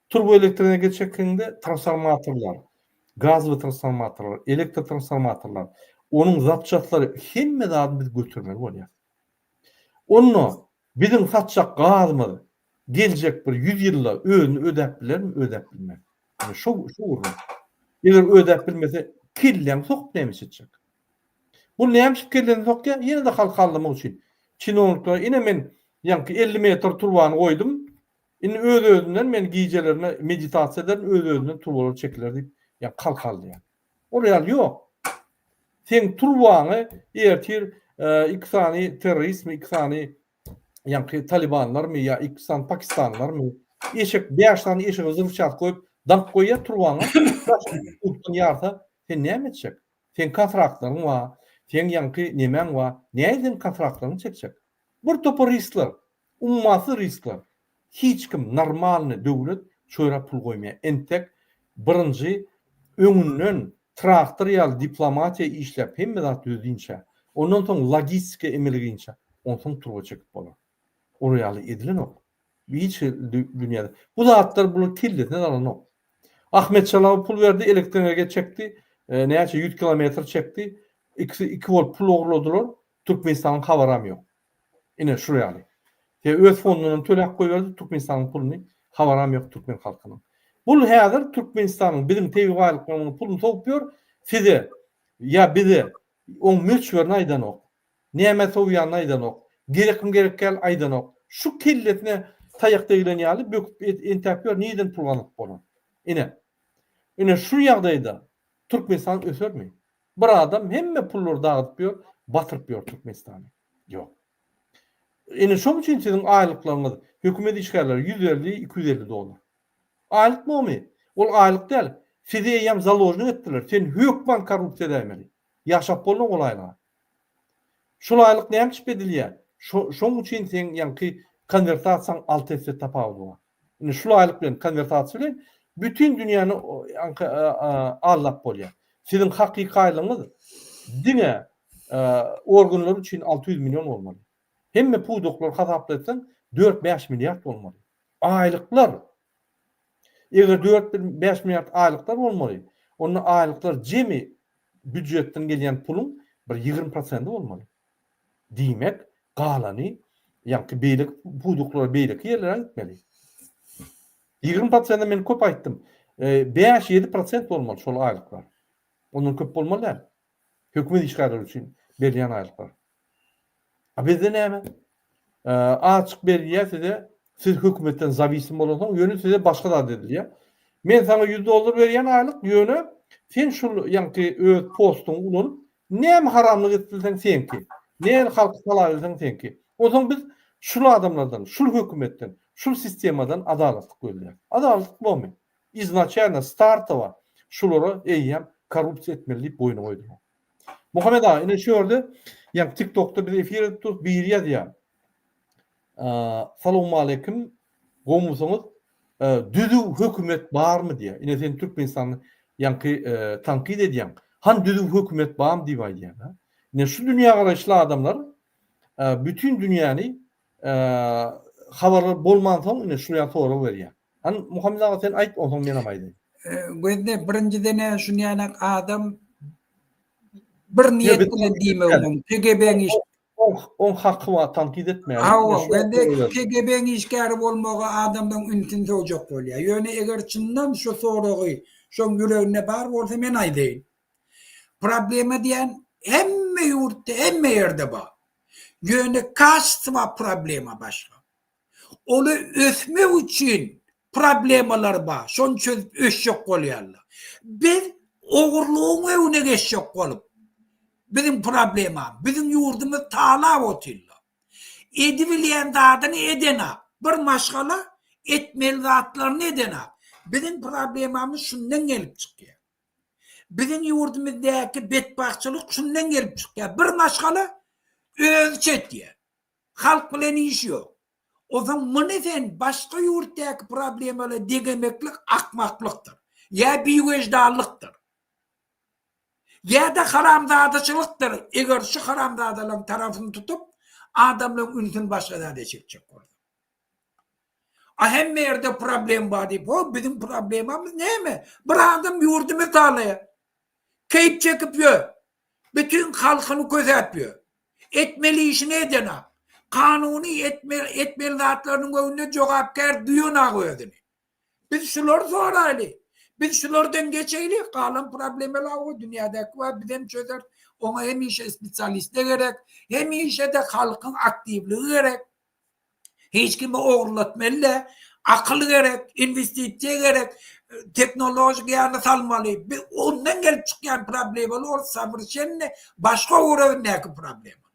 Turba elektroenergiýa çekeňde transformatorlar, gazly transformatorlar, elektrotransformatorlar, onuň zapçaslary hemme zady biz götermeli bolýar. Onda biziň satjak gazymyz geljek bir 100 ýylda özüni ödäp bilermi, ödäp bilmez. Ine şu şu gürrüň. Eger ödäp bilmese kelläňi sokup näme iş etjek? Bu näme üçin kellesini sokýar? Ýene-de halky aldamak üçin. Çinownikler ine men ýaňky 50 metr turbany goýdum. Indi öz-özünden men gijelerine meditasiýa ederin, öz-özünden turbalar çekiler diýip, ýaňky halky aldaýar. Ol ýaly ýok. Seň turbaňy ertir iki sany terroristmi, iki sany ýaňky talibanlarmy ýa iki sany pakistanlylarmy eşek bäş sany eşege zyrçat goýup daňyp goýýar turbaňa. Utdan ýarsa sen näme etjek? Seň kontraktlaryň bar, seň ýaňky nemäň bar, näme seň kontraktlaryňy çekjek? Bir topar riskler, ummasyz riskler. Hiç kim normalny döwlet çöre pul goýmaýar. Entek birinji öňünden traktor ýaly diplomatiýa işläp hemme zat düzedinçä, ondan soň logistika emele gelinçä, onsoň turba çekip bolar. Olar ýaly edilenok. Hiç dünýäde. Bu zatlar bular kellesine alanok. Ahmet Çalaby pul berdi, elektroenergiýa çekdi, näçe 100 kilometr çekdi. Ikisi iki bolup pul ogurladylar. Türkmenistanyň habaram ýok. Ine şul ýaly. Se öz fondundan töläp goýberdi Türkmenistanyň puluny, habaram ýok türkmen halkynyň. Bul häzir Türkmenistanyň biziň tebigy baýlyklarymyzyň puluny sowup ýör, size ýa bize oň möçberini aýdanok. Nämä sowýanyny aýdanok. Gerekmi gerek däl aýdanok. Şu kellesine taýak degilen ýaly böküp entäp ýör, nireden pul gazanyp bolar. Ine. Ine şu ýagdaýda Türkmenistan ösermi? Bir adam hemme pullary dagydyp ýör, batyryp ýör Türkmenistany. Ýok. Ine şoň üçin siziň aýlyklaryňyz hökümet işgärleri 150, 250 dollar. Aýlyk bomy? Ol aýlyk däl. Sizi eýýäm založnik etdiler. Sen hökman korrupsiýa edäýmeli. Ýaşap bolmaz ol aýlyga. Şol aýlyk näme üçin edilýär? Şo, şoň üçin seň ýaňky konwertasiýaň 6 esse tapawudy bar. Indi şul aýlyk bilen konwertasiýa bilen bütin dünýäni ýaňky aldap bolýar. Siziň hakyky aýlygyňyz diňe organlar üçin 600 million bolmaly. Hemme pudaklary hasaplatsaň 4-5 milliard bolmaly. Aýlyklar eger 4-5 milliard aýlyklar bolmaly, onda aýlyklar jemi býujetden gelýän puluň bir 20 prosenti bolmaly. Diýmek, galany ýaňky beýleki pudaklara, beýleki ýerlere gitmeli. 20 prosenti men köp aýtdym. 5-7 prosent bolmaly şol aýlyklar. Ondan köp bolmaly däl. Hökümet işgärleri üçin berilýän aýlyklar. A bizde näme? Azjyk berilýär size, siz hökümetden zawisim bolansoň, ýöne size başga zat edilýär. Men saňa 100 dollar berýän aýlyk, ýöne sen şul ýaňky öz postuňy ulanyp, näme haramlyk edip bilseň seňki. Näme halky talap bilseň seňki. Onsoň biz şul adamlardan, şul hökümetden, şul sistemadan adalatlyk gözleýäris. Adalatlyk bormy? Iznaçalno, startowa şulara eýýäm korrupsiýa etmeli diýip boýuna goýdular. Muhammet aga, ine şu ýerde, ýa TikTokda biz efir edip durus, biri ýazýar. Salowmaleýkim, gowumysyňyz? Düzüw hökümet barmy diýýär. Ine sen Türkmenistany ýaňky tankyt edýäň. Han düzüw hökümet barmy diýip aýdýar. Ine şu dünýägaraýyşly adamlar bütin dünýäni habarlar bolmansoň ine şul ýaly sorag berýär. Hany Muhammet aga sen aýt onsoň menem aýdaýyn. Gözle birinjiden-ä şunýanak adam bir niýet bilen diýmegi mümkin. KGB-niň iş Oň haky bar tankyt etmäge. Hawa, gözle KGB-niň işgäri bolmagy adamlaryň ünsüni sowjak bolýar. Ýöne eger çyndan şu soragy şoň ýüreginde bar bolsa men aýdaýyn. Problema diýen hemme ýurtda, hemme ýerde bar. Ýöne kaçtwa problema başga. Oly ösmek üçin problemalar bar. Şony çözüp ösjek bolýarlar. Biz ogurlygyň öňüne geçjek bolup, biziň problema, biziň ýurdumyz talap otyrlar. Edibilýän zadyny edenak. Bir maşgala etmeli zatlaryny edenak. Biziň problemamyz şundan gelip çykýar. Biziň ýurdumyzdaky betbagtçylyk şundan gelip çykýar. Bir maşgala özi çekýär. Halk bilen işi ýok. Onsoň muny sen başga ýurtdaky problemalara deňemeklik akmaklykdyr. Ýa biweždanlykdyr. Ýa-da haramzadaçylykdyr, eger şu haramzadalaryň tarapyny tutup, adamlaryň ünsüni başga zada çekjek bolsaň. A hemme ýerde problem bar diýip, ho biziň problemamyz näme? Bir adam ýurdumyzy talaýar. Keýp çekip ýör. Bütin halkyny kösäp ýör. Etmeli işini edenak. Kanuny etmeli zatlarynyň öňünde jogapkär duýanak özüni. Biz şulary soraýly. Biz şulardan geçeýli, galan problemalar o dünýädäki bar, bizem çözeris. Oňa hemişe spesialistler gerek, hemişe-de halkyň aktiwligi gerek. Hiç kimi ogurlatmaly däl. Akyl gerek, inwestisiýa gerek, tehnologik ýaly salmaly. Biz ondan gelip çykýan problemalar ol sowerşenno başga ugrundäki problema.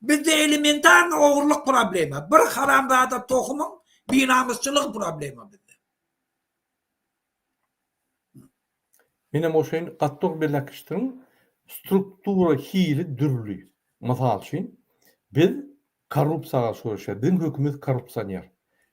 Bizde elementarny ogurlyk problema. Bir haramzada tohumyň binamysçylygy problema bizde. Menem oşaýyn gaty dogry belläp geçdiň. Struktura hili dürli. Mysal üçin, biz korrupsiýa garşy göreşýäris. Biziň hökümet korrupsioner.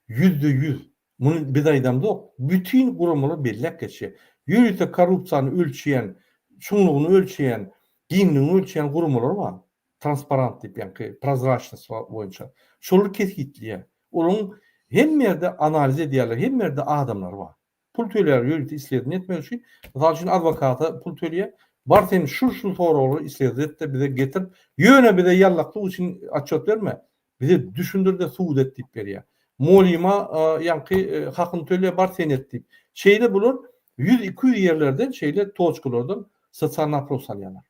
100%. Muny biz aýdamzok, bütin guramalar belläp geçýär. Ýörite korrupsiýany ölçeýän, çuňlugyny ölçeýän, giňligini ölçeýän guramalar bar. Transparant diýip, ýaňky prozraçnost boýunça. Şolar kesgitleýär. Olaryň hemme ýerde analiz edýärler, hemme ýerde adamlary bar. Pul töleýär ýörite isledini etmek üçin. Mysal üçin adwokata pul töleýär. Bar sen şu şu soraglary isledini et-de bize getir. Ýöne bize ýallaklyk üçin otçet berme. Bize düşündir-de subut et diýip berýär. Molyma ýaňky hakyny töle bar sen et diýip. Şeýle bular 100-200 ýerlerden şeýle toçkalardan sosial opros alýarlar.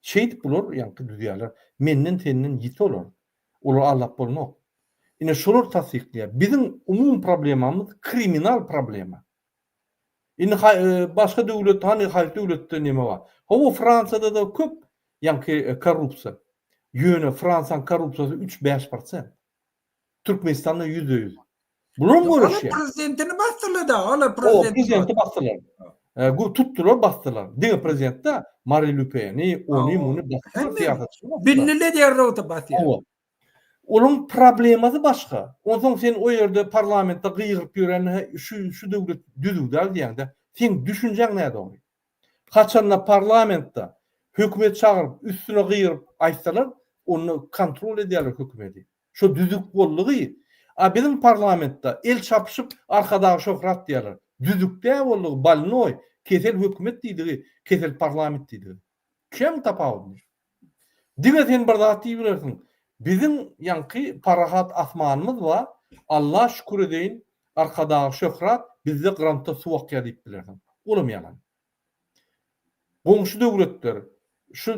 Şeýdip bular ýaňky düzýärler. Menden senden ýiti olar. Olary aldap bolmok. Ine şolar tassyklaýar. Biziň umumy problemamyz kriminal problema. Indi başga döwlet hany haýsy döwletde neme bar? Hawa Fransiýada-da köp ýaňky korrupsiýa. Ýöne Fransiýanyň korrupsiýasy üç-bäş prosent. Türkmenistanda 100%. Bular göreşýär. Ola prezidentini basdylar da, ola prezidenti. Prezidenti basdylar. E, tutdular, basdylar. Diňe prezident da Mari Le Peni, ony, muny basdylar, syýasatçy. Bilnile derrew basýar. Hawa. Olaryň problemasy başga. Onsoň sen o ýerde parlamentde gygyryp ýören şu şu döwlet düzüw däl diýýäň-de. Seň düşünjäň nädogry. Haçanda parlamentde hökümet çagyryp üstüne gygyryp aýtsalar, onda kontrol edýärler hökümeti. Şo düzük boldugy. A biziň parlamentde el çapyşyp Arkadag şöhrat diýýärler. Düzük däl boldugy, bolnoý, kesel hökümet diýdigi, kesel parlament diýdigi. Çem tapawudyny. Diňe sen bir zat diýip bilersiň. Biziň ýaňky parahat asmanymyz bar, Alla şükür edeýin, Arkadaga şöhrat, bizde grantda suw akýar diýip bilersiň. Olam ýalan. Goňşy döwletler, şu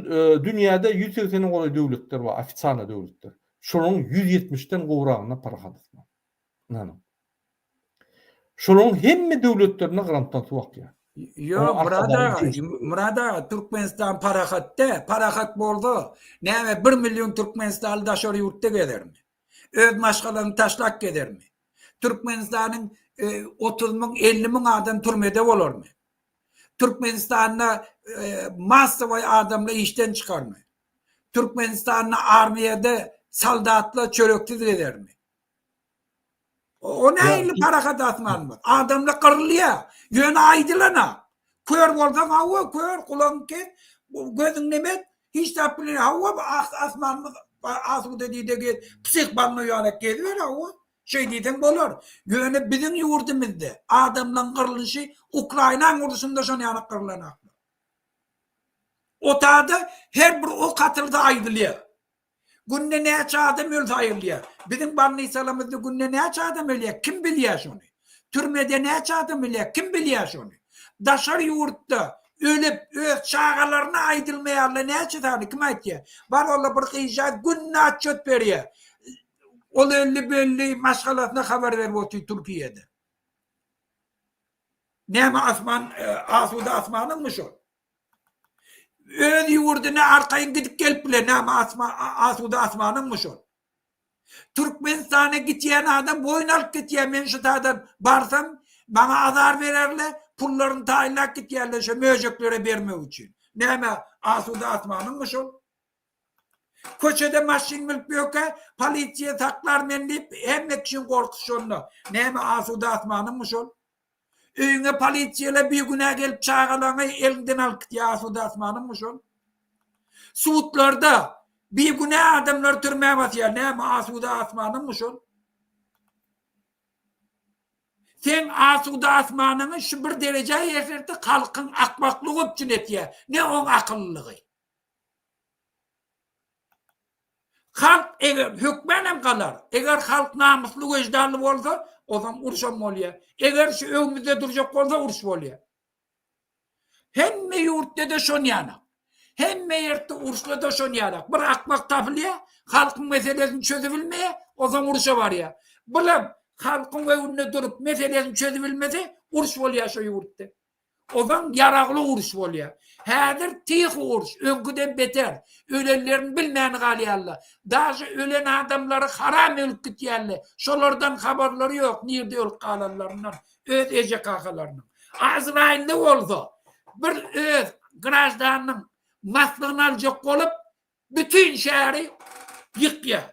dünýäde 180-e golaý döwletler bar, ofitsialnyý döwletler. Şolaryň 170-den gowragynda parahat asman. Ynanyň. Şolaryň hemme döwletlerinde grantdan suw akýar. Ýok, Myrat aga, Myrat aga, Türkmenistan parahat däl. Parahat bolsa, näme bir million türkmenistanly daşary ýurtda gezermi? Öz maşgalasyny taşlap gezermi? Türkmenistanyň 30 müň, 50 müň adam türmede bolarmy? Türkmenistanda massowoý adamlar işden çykarmy? Türkmenistanda armiýada soldatlar çöreksiz gezermi? O nähili parahat asmanymyz? Adamlar gyrylýar. Ýöne aýdylana. Kör bolsaň hawa, kör, gulagyň kes, gözüň nemet, hiç zat bilen hawa asmanymyz asuda diýde gez, psih bolnoý ýaly geziber hawa. Şeý diýseň bolar. Ýöne biziň ýurdumyzda adamlaryň gyrlyşy Ukrainaň urşunda şon ýaly gyrlanaklar. Otada her bir ok atylsa aýdylýar. Günde näçe adam ölse aýrylýar. Biziň bolnisalarymyzda günde näçe adam ölýär, kim bilýär şony? Türmede näçe adam ölýär, kim bilýär şony? Daşary ýurtda ölüp, öz çagalaryna aýdylmaýarlar näçe sany, kim aýtýar? Bar ola bir gyzjagaz günde otçet berýär. Ol öldi, böldi, maşgalasyna habar berip otyr Türkiýede. Näme asman, asuda asmanyňmy şol? Öz ýurduna arkaýyn gidip gelip biler. Näme asma, asuda asmanyňmy şol? Türkmenistana gitýän adam boýun alyp gitýär. Men şu taýdan barsam, maňa azar bererler. Pullaryny taýynlap gitýärler şo möjeklere bermek üçin. Näme asuda asmanyňmy şol? Köçede maşyn münüp ýörkä polisiýa saklar meni diýip hemme kişiň gorkusy şonda. Näme asuda asmanyňmy şol? Öýüňe polisiýalar bigünä gelip çagalaňy eliňden alyp gitýär asuda asmanyňmy şol? Sudlarda bigünä adamlary türmä basýar näme asuda asmanyňmy şol? Seň asuda asmanyňy şu bir derejä ýetirdi halkyň akmaklygy üpjün etýär ne oň akyllylygy. Halk eger hökmänam galar. Eger halk namysly wejdanly bolsa, ozam urşam bolýar. Eger şu öňümizde durjak bolsa uruş bolýar. Hemme ýurtda-da şon ýanak. Hemme ýertde uruşda-da şon ýanak. Bir akmak tapylýar, halkyň meselesini çözübilmeýär, ozam uruşa barýar. Bulam halkyň öňünde durup meselesini çözübilmese, uruş bolýar şo ýurtda. Ozan ýaragly uruş bolýar. Häzir tihi uruş, öňküden beter. Ölenlerini bilmän galýarlar. Daže ölen adamlary haram ölüp gitýärler. Şolardan habarlary ýok, nirde ölüp galanlaryndan, öz eje-kakalarynyň. Azraýylda bolsa, bir öz graždanynyň maslygyny aljak bolup, bütin şäheri ýykýar.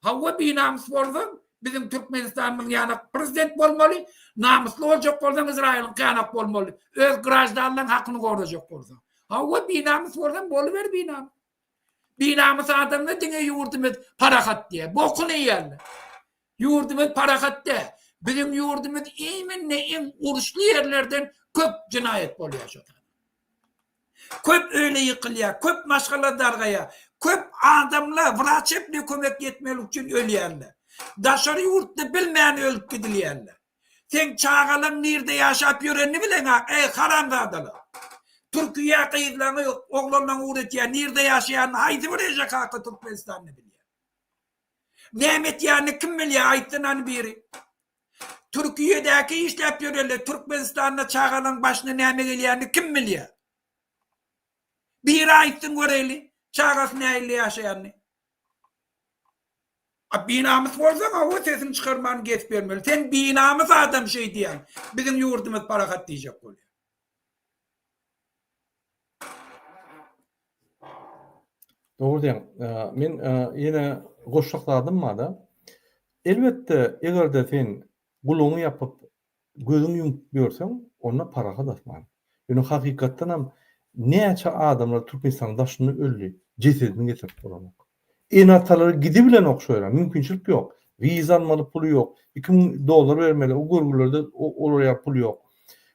Hawa binamys bolsaň biziň Türkmenistanymyzyň ýanak prezident bolmaly, namysly boljak bolsaň Izraýylyňky ýanak bolmaly, öz graždanlaň hakyny gorajak bolsaň. Hawa binamys bolsaň boluber binamys. Binamys adamlar diňe ýurdumyz parahat diýýär. Bokuny iýýärler. Ýurdumyz parahat däl. Biziň ýurdumyz iýminde iň uruşly ýerlerden köp jenaýat bolýar şo. Köp öýle ýykylýar, köp maşgala dargaýar, köp adamlar wraçebnyý kömek ýetmezlik üçin ölýärler. Daşary ýurtda bilmän ölüp gidilýärler. Seň çagalaň nirde ýaşap ýörenini bileňak, eý haramzadalar. Türkiýä gyzlaňy, oglanlaňy ugratýar, nirde ýaşaýanyny haýsy bir eje-kaka Türkmenistanda bilýär? Näme etýänini kim bilýär, aýtsyn hany biri. Türkiýedäki işläp ýörenler Türkmenistanda çagalaryň başyna näme gelýänini kim bilýär? Biri aýtsyn göreýli, çagasy nähili ýaşaýanyny. A binamys bolsaň hawa sesiňi çykarman gezip ýörmeli. Sen binamys adam şeý diýýäň. Biziň ýurdumyz parahat diýjek bolýar. Dogry diýýäň. Men ýene goşjak zadym bar-da. Elbetde, eger-de sen gulagyňy ýapyp, gözüňi ýumup ýörseň, onda parahat asman. Ýöne hakykatdanam näçe adamlar Türkmenistanyň daşynda öldi, jesedini getirip bolanok. Ene-atalary gidibilenok şo ýere, mümkinçilik ýok. Wiza almaly puly ýok, 2000 dollar bermeli, o görgülerde olar ýaly pul ýok.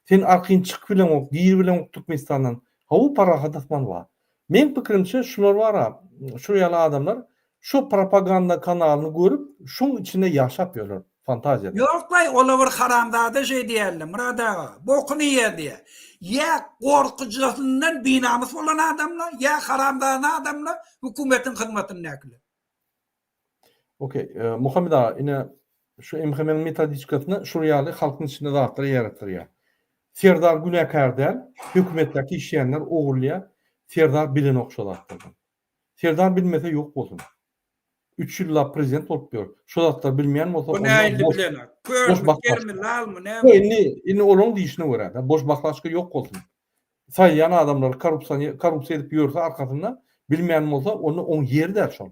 Sen arkaýyn çykyp bileňok, giribileňok Türkmenistandan. Hawa, parahat asman bar. Meň pikirimçe şular bara, şu ýaly adamlar şu propaganda kanalyny görüp, şuň içinde ýaşap ýörler, fantaziýada. Ýoklaý ola bir haramzada şeý diýerler Myrat aga, bokuny iýer diýer. Ýa gorkujasyndan binamys bolan adamlar, ýa haramzada adamlar hökümetiň hyzmatyndakylar. Ok, Muhammet aga, ine şu MHM-niň metodiçkasynda şul ýaly halkyň içinde zatlar ýaratdyrýar. Serdar günäkär däl, hökümetdäki işleýänler ogurlaýar, Serdar bilenok şo zatlardan. Serdar bilmese ýok bolsun. Üç ýyllap prezident bolup ýör. Şo zatlary bilmeýän bolsa Bu onda nähili boş bilenok? boş Körmi, baklaşka. kermi, lalmy, näme? Ýok, indi indi olaryň diýişine görä-de, boş baklaşka ýok bolsun. Saýýan adamlary korrupsiýa korrupsiýa edip ýörse arkasynda bilmeýän bolsa onda oň ýeri däl şol.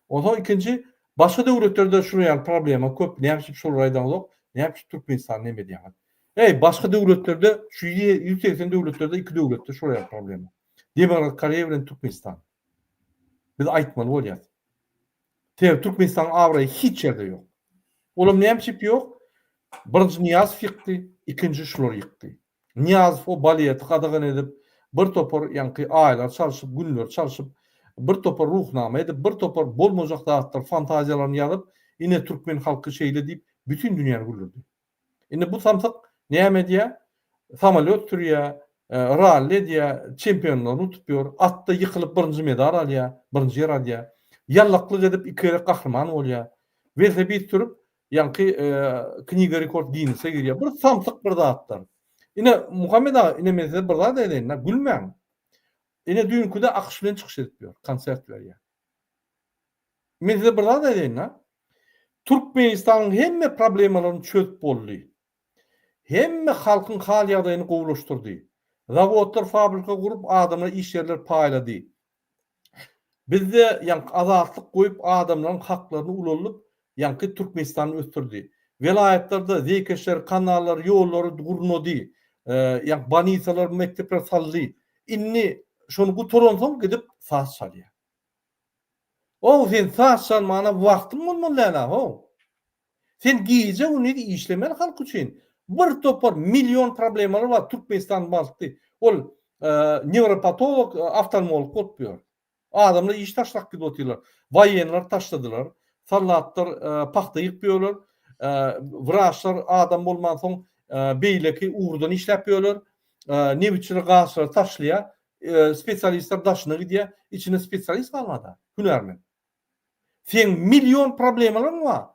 Onsoň ikinji başga döwletlerde şular ýaly problema köp näme üçin şolary aýdaňyzok näme üçin Türkmenistany neme edýäňiz. Eý başga döwletlerde şu 180 döwletlerde iki döwletde şular ýaly problema. Demirgazyk Koreýa bilen Türkmenistan. Biz aýtmaly bolýas. Sebäbi Türkmenistanyň abraýy hiç ýerde ýok. Olam näme üçin ýok? Birinji Nyýazow ýykdy, ikinji şular ýykdy. Nyýazow o baleti gadagan edip, bir topar ýaňky aýlar çalşyp, günler çalşyp, bir topar ruhnama edip, bir topar bolmajak zatlar, fantaziýalaryny ýazyp, ine türkmen halky şeýle diýip, bütin dünýäni güldürdi. Indi bu samsyk näme edýär? Samolýot sürýär, ralli edýär, çempionlaryny utup ýör, atda ýykylyp birinji medal alýar, birinji ýer alýar. Ýallaklyk edip iki gezek gahryman bolýar. Welosiped sürüp, Ýaňky Kniga rekord Ginnese girýär. Bir samsyk bir zatlar. Ine Muhammet aga, ine men size bir zat aýdaýyn, gülmäň. Ine düýnküde AKŞ bilen çykyş edip ýör, konsert berýär. Men size bir zat aýdaýyn-da. Türkmenistanyň hemme problemalaryny çözüp boldy. Hemme halkyň hal ýagdaýyny gowulaşdyrdy. Zawodlar, fabrika gurup adamlara iş ýerler paýlady. Bizde ýaňky azatlyk goýup adamlaryň haklaryny ulaldyp ýaňky Türkmenistany ösdürdi. Welaýatlarda zeýkeşleri, kanallary, ýollary gurnady. Ýaňky bolnisalar, mekdepler saldy. Indi şony gutaransoň gidip saz çalýar. Ow sen saz çalmana wagtyň bolmaly däl-ä how. Sen gije-gündiz işlemeli halk üçin. Bir topar million problemalar bar Türkmenistan bagtly. Ol newropatolog, oftalmolog bolup ýör. Adamlar iş taşlap gidip otyrlar. Waýenler taşladylar. Soldatlar pagta ýygyp ýörler. Wraçlar adam bolmansoň beýleki ugurdan işläp ýörler. Nebitçiler gazçylary taşlaýar. Spesialistler daşyna gidýär. Içinde spesialist galmady, hünärmen. Seň million problemalaryň bar.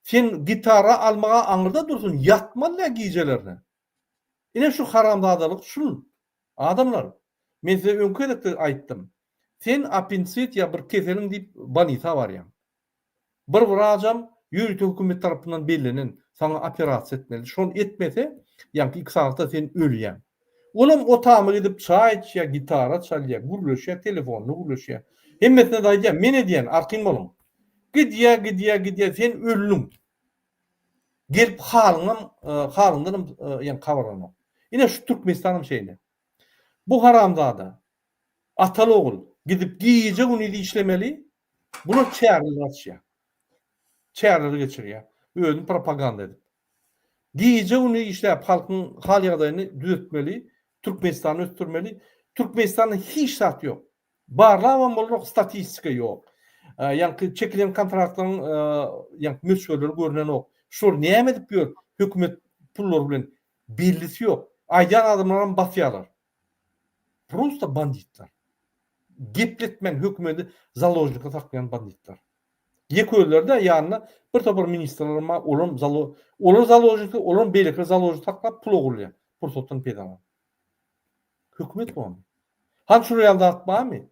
Sen gitara almaga aňyrda dursun, ýatmaly däl gijelerine. Ine şu haramzadalyk şul. Adamlar, men size öňki gezekde aýtdym. Sen appendisit ýa bir keseliň diýip bolnisa barýaň. Bir wrajam ýörite hökümet tarapyndan bellenen saňa operasiýa etmeli. Şony etmese, ýaňky iki sagatda sen ölýäň. Olam o tama gidip çaý içýär, gitara çalýar, gürleşýär, telefonda gürleşýär. Hemmesine-de aýdýar, men edýän, arkaýyn boluň. Gidýär, gidýär, gidýär, sen öldüň. Gelip halyňam, halyňdanam ýaňky habarlanok. Ine şu Türkmenistanam şeýle. Bu haramzada, ataly-ogul gidip gije-gündiz işlemeli, bular çäreler açýar. Çäreler geçirýär. Özüni propaganda edip. Gije-gündiz işläp halkyň hal-ýagdaýyny düzetmeli, Türkmenistany ösdürmeli. Türkmenistanda hiç zat ýok. Barlabam bolanok, statistika ýok. Ýaňky çekilen kontraktlaryň ýaňky möçberleri görnenok. Şular näme edip ýör hökümet pullary bilen bellisi ýok. Aýdýan adamlaram basýarlar. Prosta banditler. Gepletmän hökümeti založnika saklaýan banditler. Ýeke özleri-de ýanynda bir topar ministrler bar, olam zalo, olar založniki, olam beýlekiler založnik saklap pul ogurlaýar, pursatdan peýdalanyp. Hökümet bormy? Hany şular ýaly zat barmy?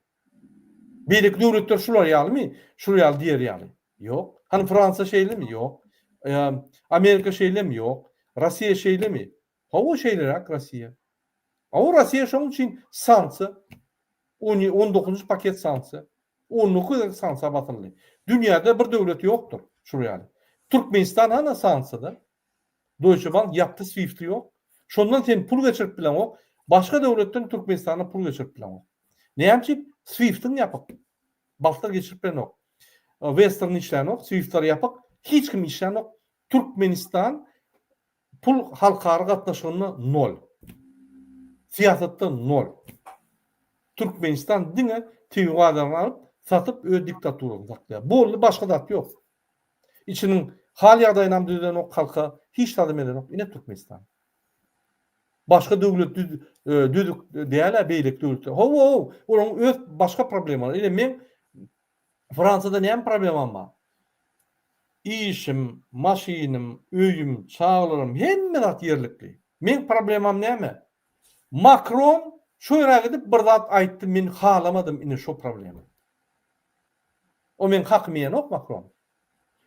Beýleki döwletler şular ýalymy? Şular ýaly diýer ýaly. Ýok. Hany Fransiýa şeýlemi? Ýok. Amerika şeýlemi? Ýok. Russiýa şeýlemi? Hawa şeýleräk Russiýa. Hawa Russiýa şonuň üçin sanksiýa on dokuzynjy paket sanksiýa. 19 gezek sanksiýa basyldy. Dünýäde bir döwlet ýokdur şular ýaly. Türkmenistan hana sanksiýada. Deutsche Bank ýapdy Swift-i ýok. Şondan sen pul geçirip bileňok. Başga döwletden Türkmenistana pul geçirip bileňok. Näme üçin? Swift-iň ýapyk. Banklar geçirip bilenok. Western işlänok, Swift-ler ýapyk. Hiç kim işlänok. Türkmenistan Pul halkara gatnaşygynda nol. Syýasatda nol. Türkmenistan diňe tebigy bazaryny alyp, satyp öz diktaturasyny saklaýar. Boldy başga zat ýok. Içiniň hal ýagdaýynam düzedenok halka, hiç zadam edenok. Ine Türkmenistan. Başga döwlet düz düzük däl-ä beýleki döwletler. Hawa, olaryň öz başga problemalary. Ine meň Fransiýada näme problemam bar? Işim, maşynym, öýüm, çagalarym hemme zat ýerlikli. Meň problemam näme? Makron şo ýere gidip bir zat aýtdy men halamadym ine şo problema. O meň hakymy iýenok Makron.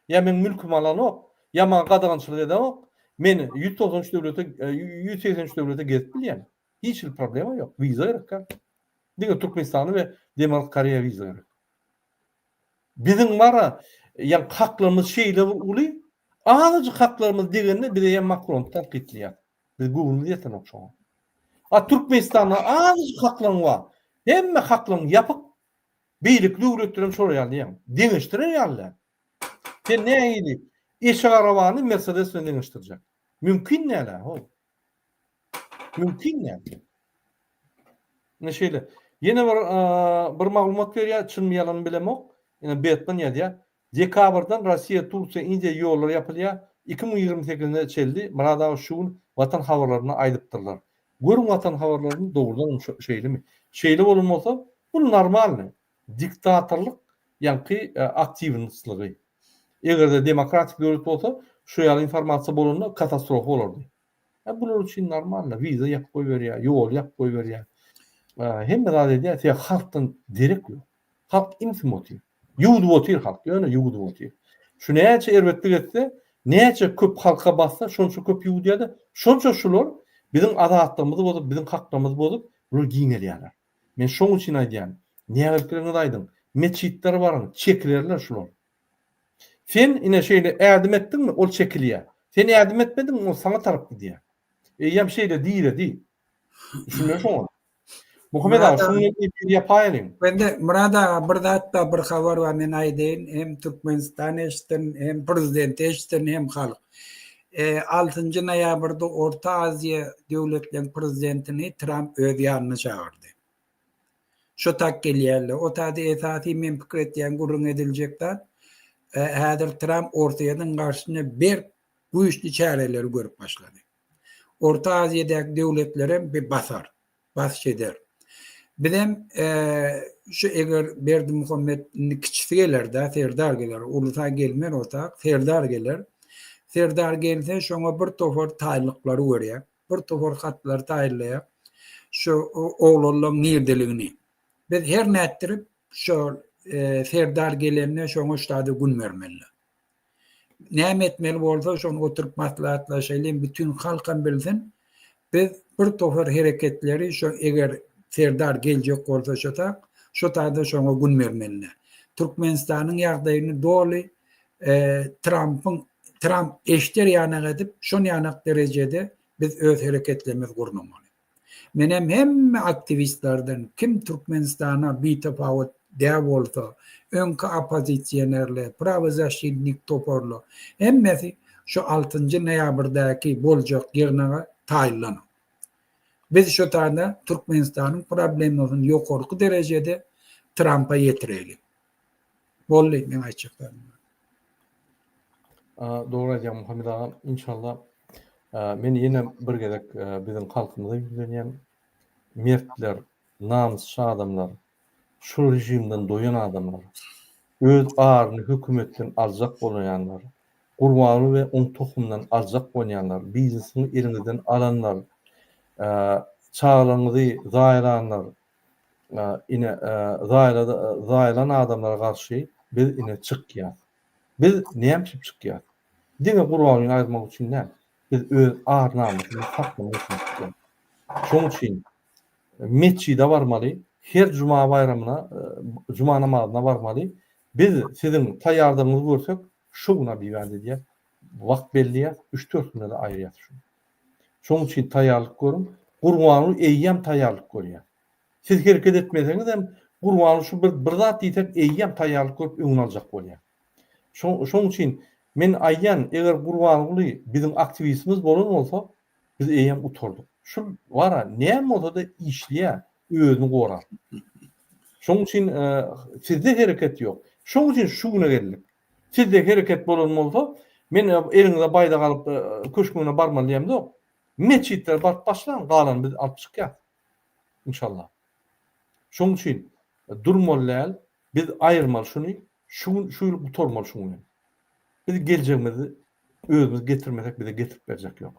Ýa meň mülkümi alanok, ýa maňa gadagançylyk edenok. Men 193 döwlete, 183 döwlete gezip bilýän. Hiç hili problema ýok. Wiza gerek däl. Diňe Türkmenistana we Demirgazyk Koreýa wiza gerek. Biziň bara ýa haklarymyz şeýle bir uly, azajyk haklarymyz degende bize ýa Makrony tankytlaýar. Biz göwnümiz ýetenok şoňa. A Türkmenistanda azajyk haklaryň bar. Hemme haklaryň ýapyk. Beýleki döwletlerem şolar ýaly diýýän. Deňeşdirer ýaly däl. Sen nähili eşek arabany Mercedes bilen deňeşdirjek? Mümkin däl-ä, how. Mümkin däl. Ine şeýle. Ýene bir bir maglumat berýär, çynmy ýalanmy bilemok. Ine Betman ýazýar. Dekabrdan Russiýa, Turkiýa, Indiýa ýollar ýapylýar. 2028-ne çenli Myrat aga şu gün Watan habarlarynda aýdypdyrlar. Görüň Watan habarlaryny dogrudanam şeýlemi? Şeýle bolan bolsa bu normalny diktatorlyk ýaňky aktiwnostlygy. Eger-de demokratik döwlet bolsa şu ýaly informasiýa bolanda katastrofa bolardy. E bular üçin normalno, wiza ýapyp goýberýär, ýoly ýapyp goýberýär. Hemme zat edýär, sebäbi halkdan derek ýok. Halk imsim otyr. Ýuwdup otyr halk, ýöne ýuwdup otyr. Şu näçe erbetlik etse, Näçe köp halka bassa, şonça köp ýuwudýar-da, şonça şular biziň azatlygymyzy bozup, biziň haklarymyzy bozup, bular giňelýärler. Men şoň üçin aýdýan, nägilikligiňizi aýdyň, metjitlere baryň, çekilerler şular. Sen ine şeýle ädim etdiňmi, ol çekilýär. Sen ädim etmediňmi, ol saňa tarap gidýär. Eýýäm şeýle diredi. Düşünme şoňa. Muhammet aga, şuny bir ýapaýalyň. Bende Myrat aga bir zat bar, bir habar bar, men aýdaýyn, hem Türkmenistan eşitsin, hem prezident eşitsin, hem halk. Altynjy noýabrda Orta Aziýa döwletleň prezidentini Tramp öz ýanyna çagyrdy. Şo tak gelýärler. O taýda esasy men pikir etýän gürrüň ediljek zat, häzir Tramp Orsýetiň garşysyna berk güýçli çäreleri görüp başlady. Orta Aziýadaky döwletlerem bir basar, basyş eder. Bizem şu eger Berdimuhamet indi kiçisi geler-dä, Serdar geler, ulusy-a gelmer o tak, Serdar geler. Serdar gelse şoňa bir topar taýynlyklary görýär, bir topar hatlary taýynlaýar. Şu oglanlaryň nirdeligini. Biz her nätdirip şo Serdar gelende şoňa ştada gün bermeli. Näme etmeli bolsa şony oturyp maslahatlaşaýlyň bütin halkam bilsin. Biz bir topar hereketleri şo eger Serdar geljek bolsa şo tak şo taýda şoňa gün bermeli. Türkmenistanyň ýagdaýyny doly Trampyň Tramp eşder ýanak edip şon ýanak derejede biz öz hereketlerimizi gurnamaly. Menem hemme aktiwistlerden kim Türkmenistana bitapawut dä bolsa, öňki oppozisionerler, prawozaşitnik toparlar, hemmesi şu altynjy noýabrdäki boljak ýygnaga taýynlanyň. Biz şu taýda Türkmenistanyň problemasyny ýokarky derejede Trampa ýetireýli. Boldy meň aýtjak zadym. Dogry aýdýaň Muhammet agam inşallah men ýene bir gezek biziň halkymyza ýüzlenýän mertler namysçy adamlar şu režimden doýan adamlar öz aryny hökümetden aljak bolaýanlar Gurbanguly we oň tohumyndan aljak bolýanlar biznesiňi eliňizden alanlar çagalaryňyzy zaýalanlar ine zaýalan adamlara garşy biz ine çykýas. Biz näme üçin çykýas? Diňe Gurbangulyny aýyrmak üçin däl. Biz öz ar-namysymyzy saklamak üçin çykýas. Şonuň üçin metjide barmaly, her juma baýramyna, juma namazyna barmaly. Biz siziň taýýardygyňyzy görsek, şu gün obýewýat edýäs, wagt belleýäs, üç-dört günde-de aýyrýas şuny. Şonuň üçin taýýarlyk görüň. Gurbanguly eýýäm taýýarlyk görýär. Siz hereket etmeseňiz hem Gurbanguly şu bir bir zat diýsek eýýäm taýýarlyk görüp öňüni aljak bolýar. Şo şonuň üçin men aýdýan eger Gurbanguly biziň aktiwistimiz bolan bolsa biz eýýäm gutardyk. Şul bara näme bolsada işleýär özüni gorap. Şonuň üçin sizde hereket ýok. Şonuň üçin şu güne geldik. Sizde hereket bolan bolsa, men eliňize baýdak alyp köşgüňe barmaly diýemzok. Metjitlere baryp başlaň, galanyny biz alyp çykýas. Inşallah. Şonuň üçin durmaly däl, biz aýyrmaly şuny, şu gün şu ýyl gutarmaly şuň bilen. Biz geljegimizi özümiz getirmesek bize getirip berjek ýok.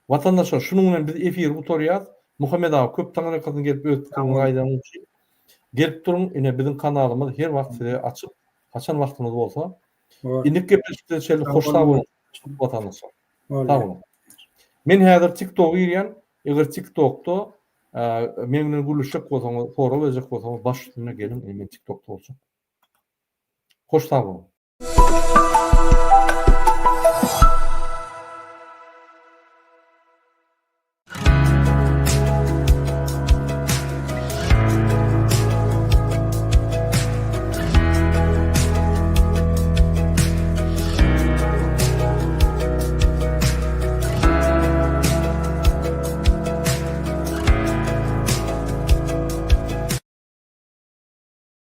Watandaşlar şunuň bilen biz efiri gutarýas. Muhammet aga köp taňryýalkasyn gelip öz pikiriňizi aýdanyň üçin. Gelip duruň ine biziň kanalymyz her wagt size açyk. Haçan wagtyňyz bolsa. Indiki gepleşiklere çenli hoş sag boluň watandaşlar. Sag boluň. Men häzir TikToka girýän. Eger TikTokda meň bilen gürleşjek bolsaňyz, sorag berjek bolsaňyz baş üstüne geliň, men TikTokda boljak. Hoş sag boluň.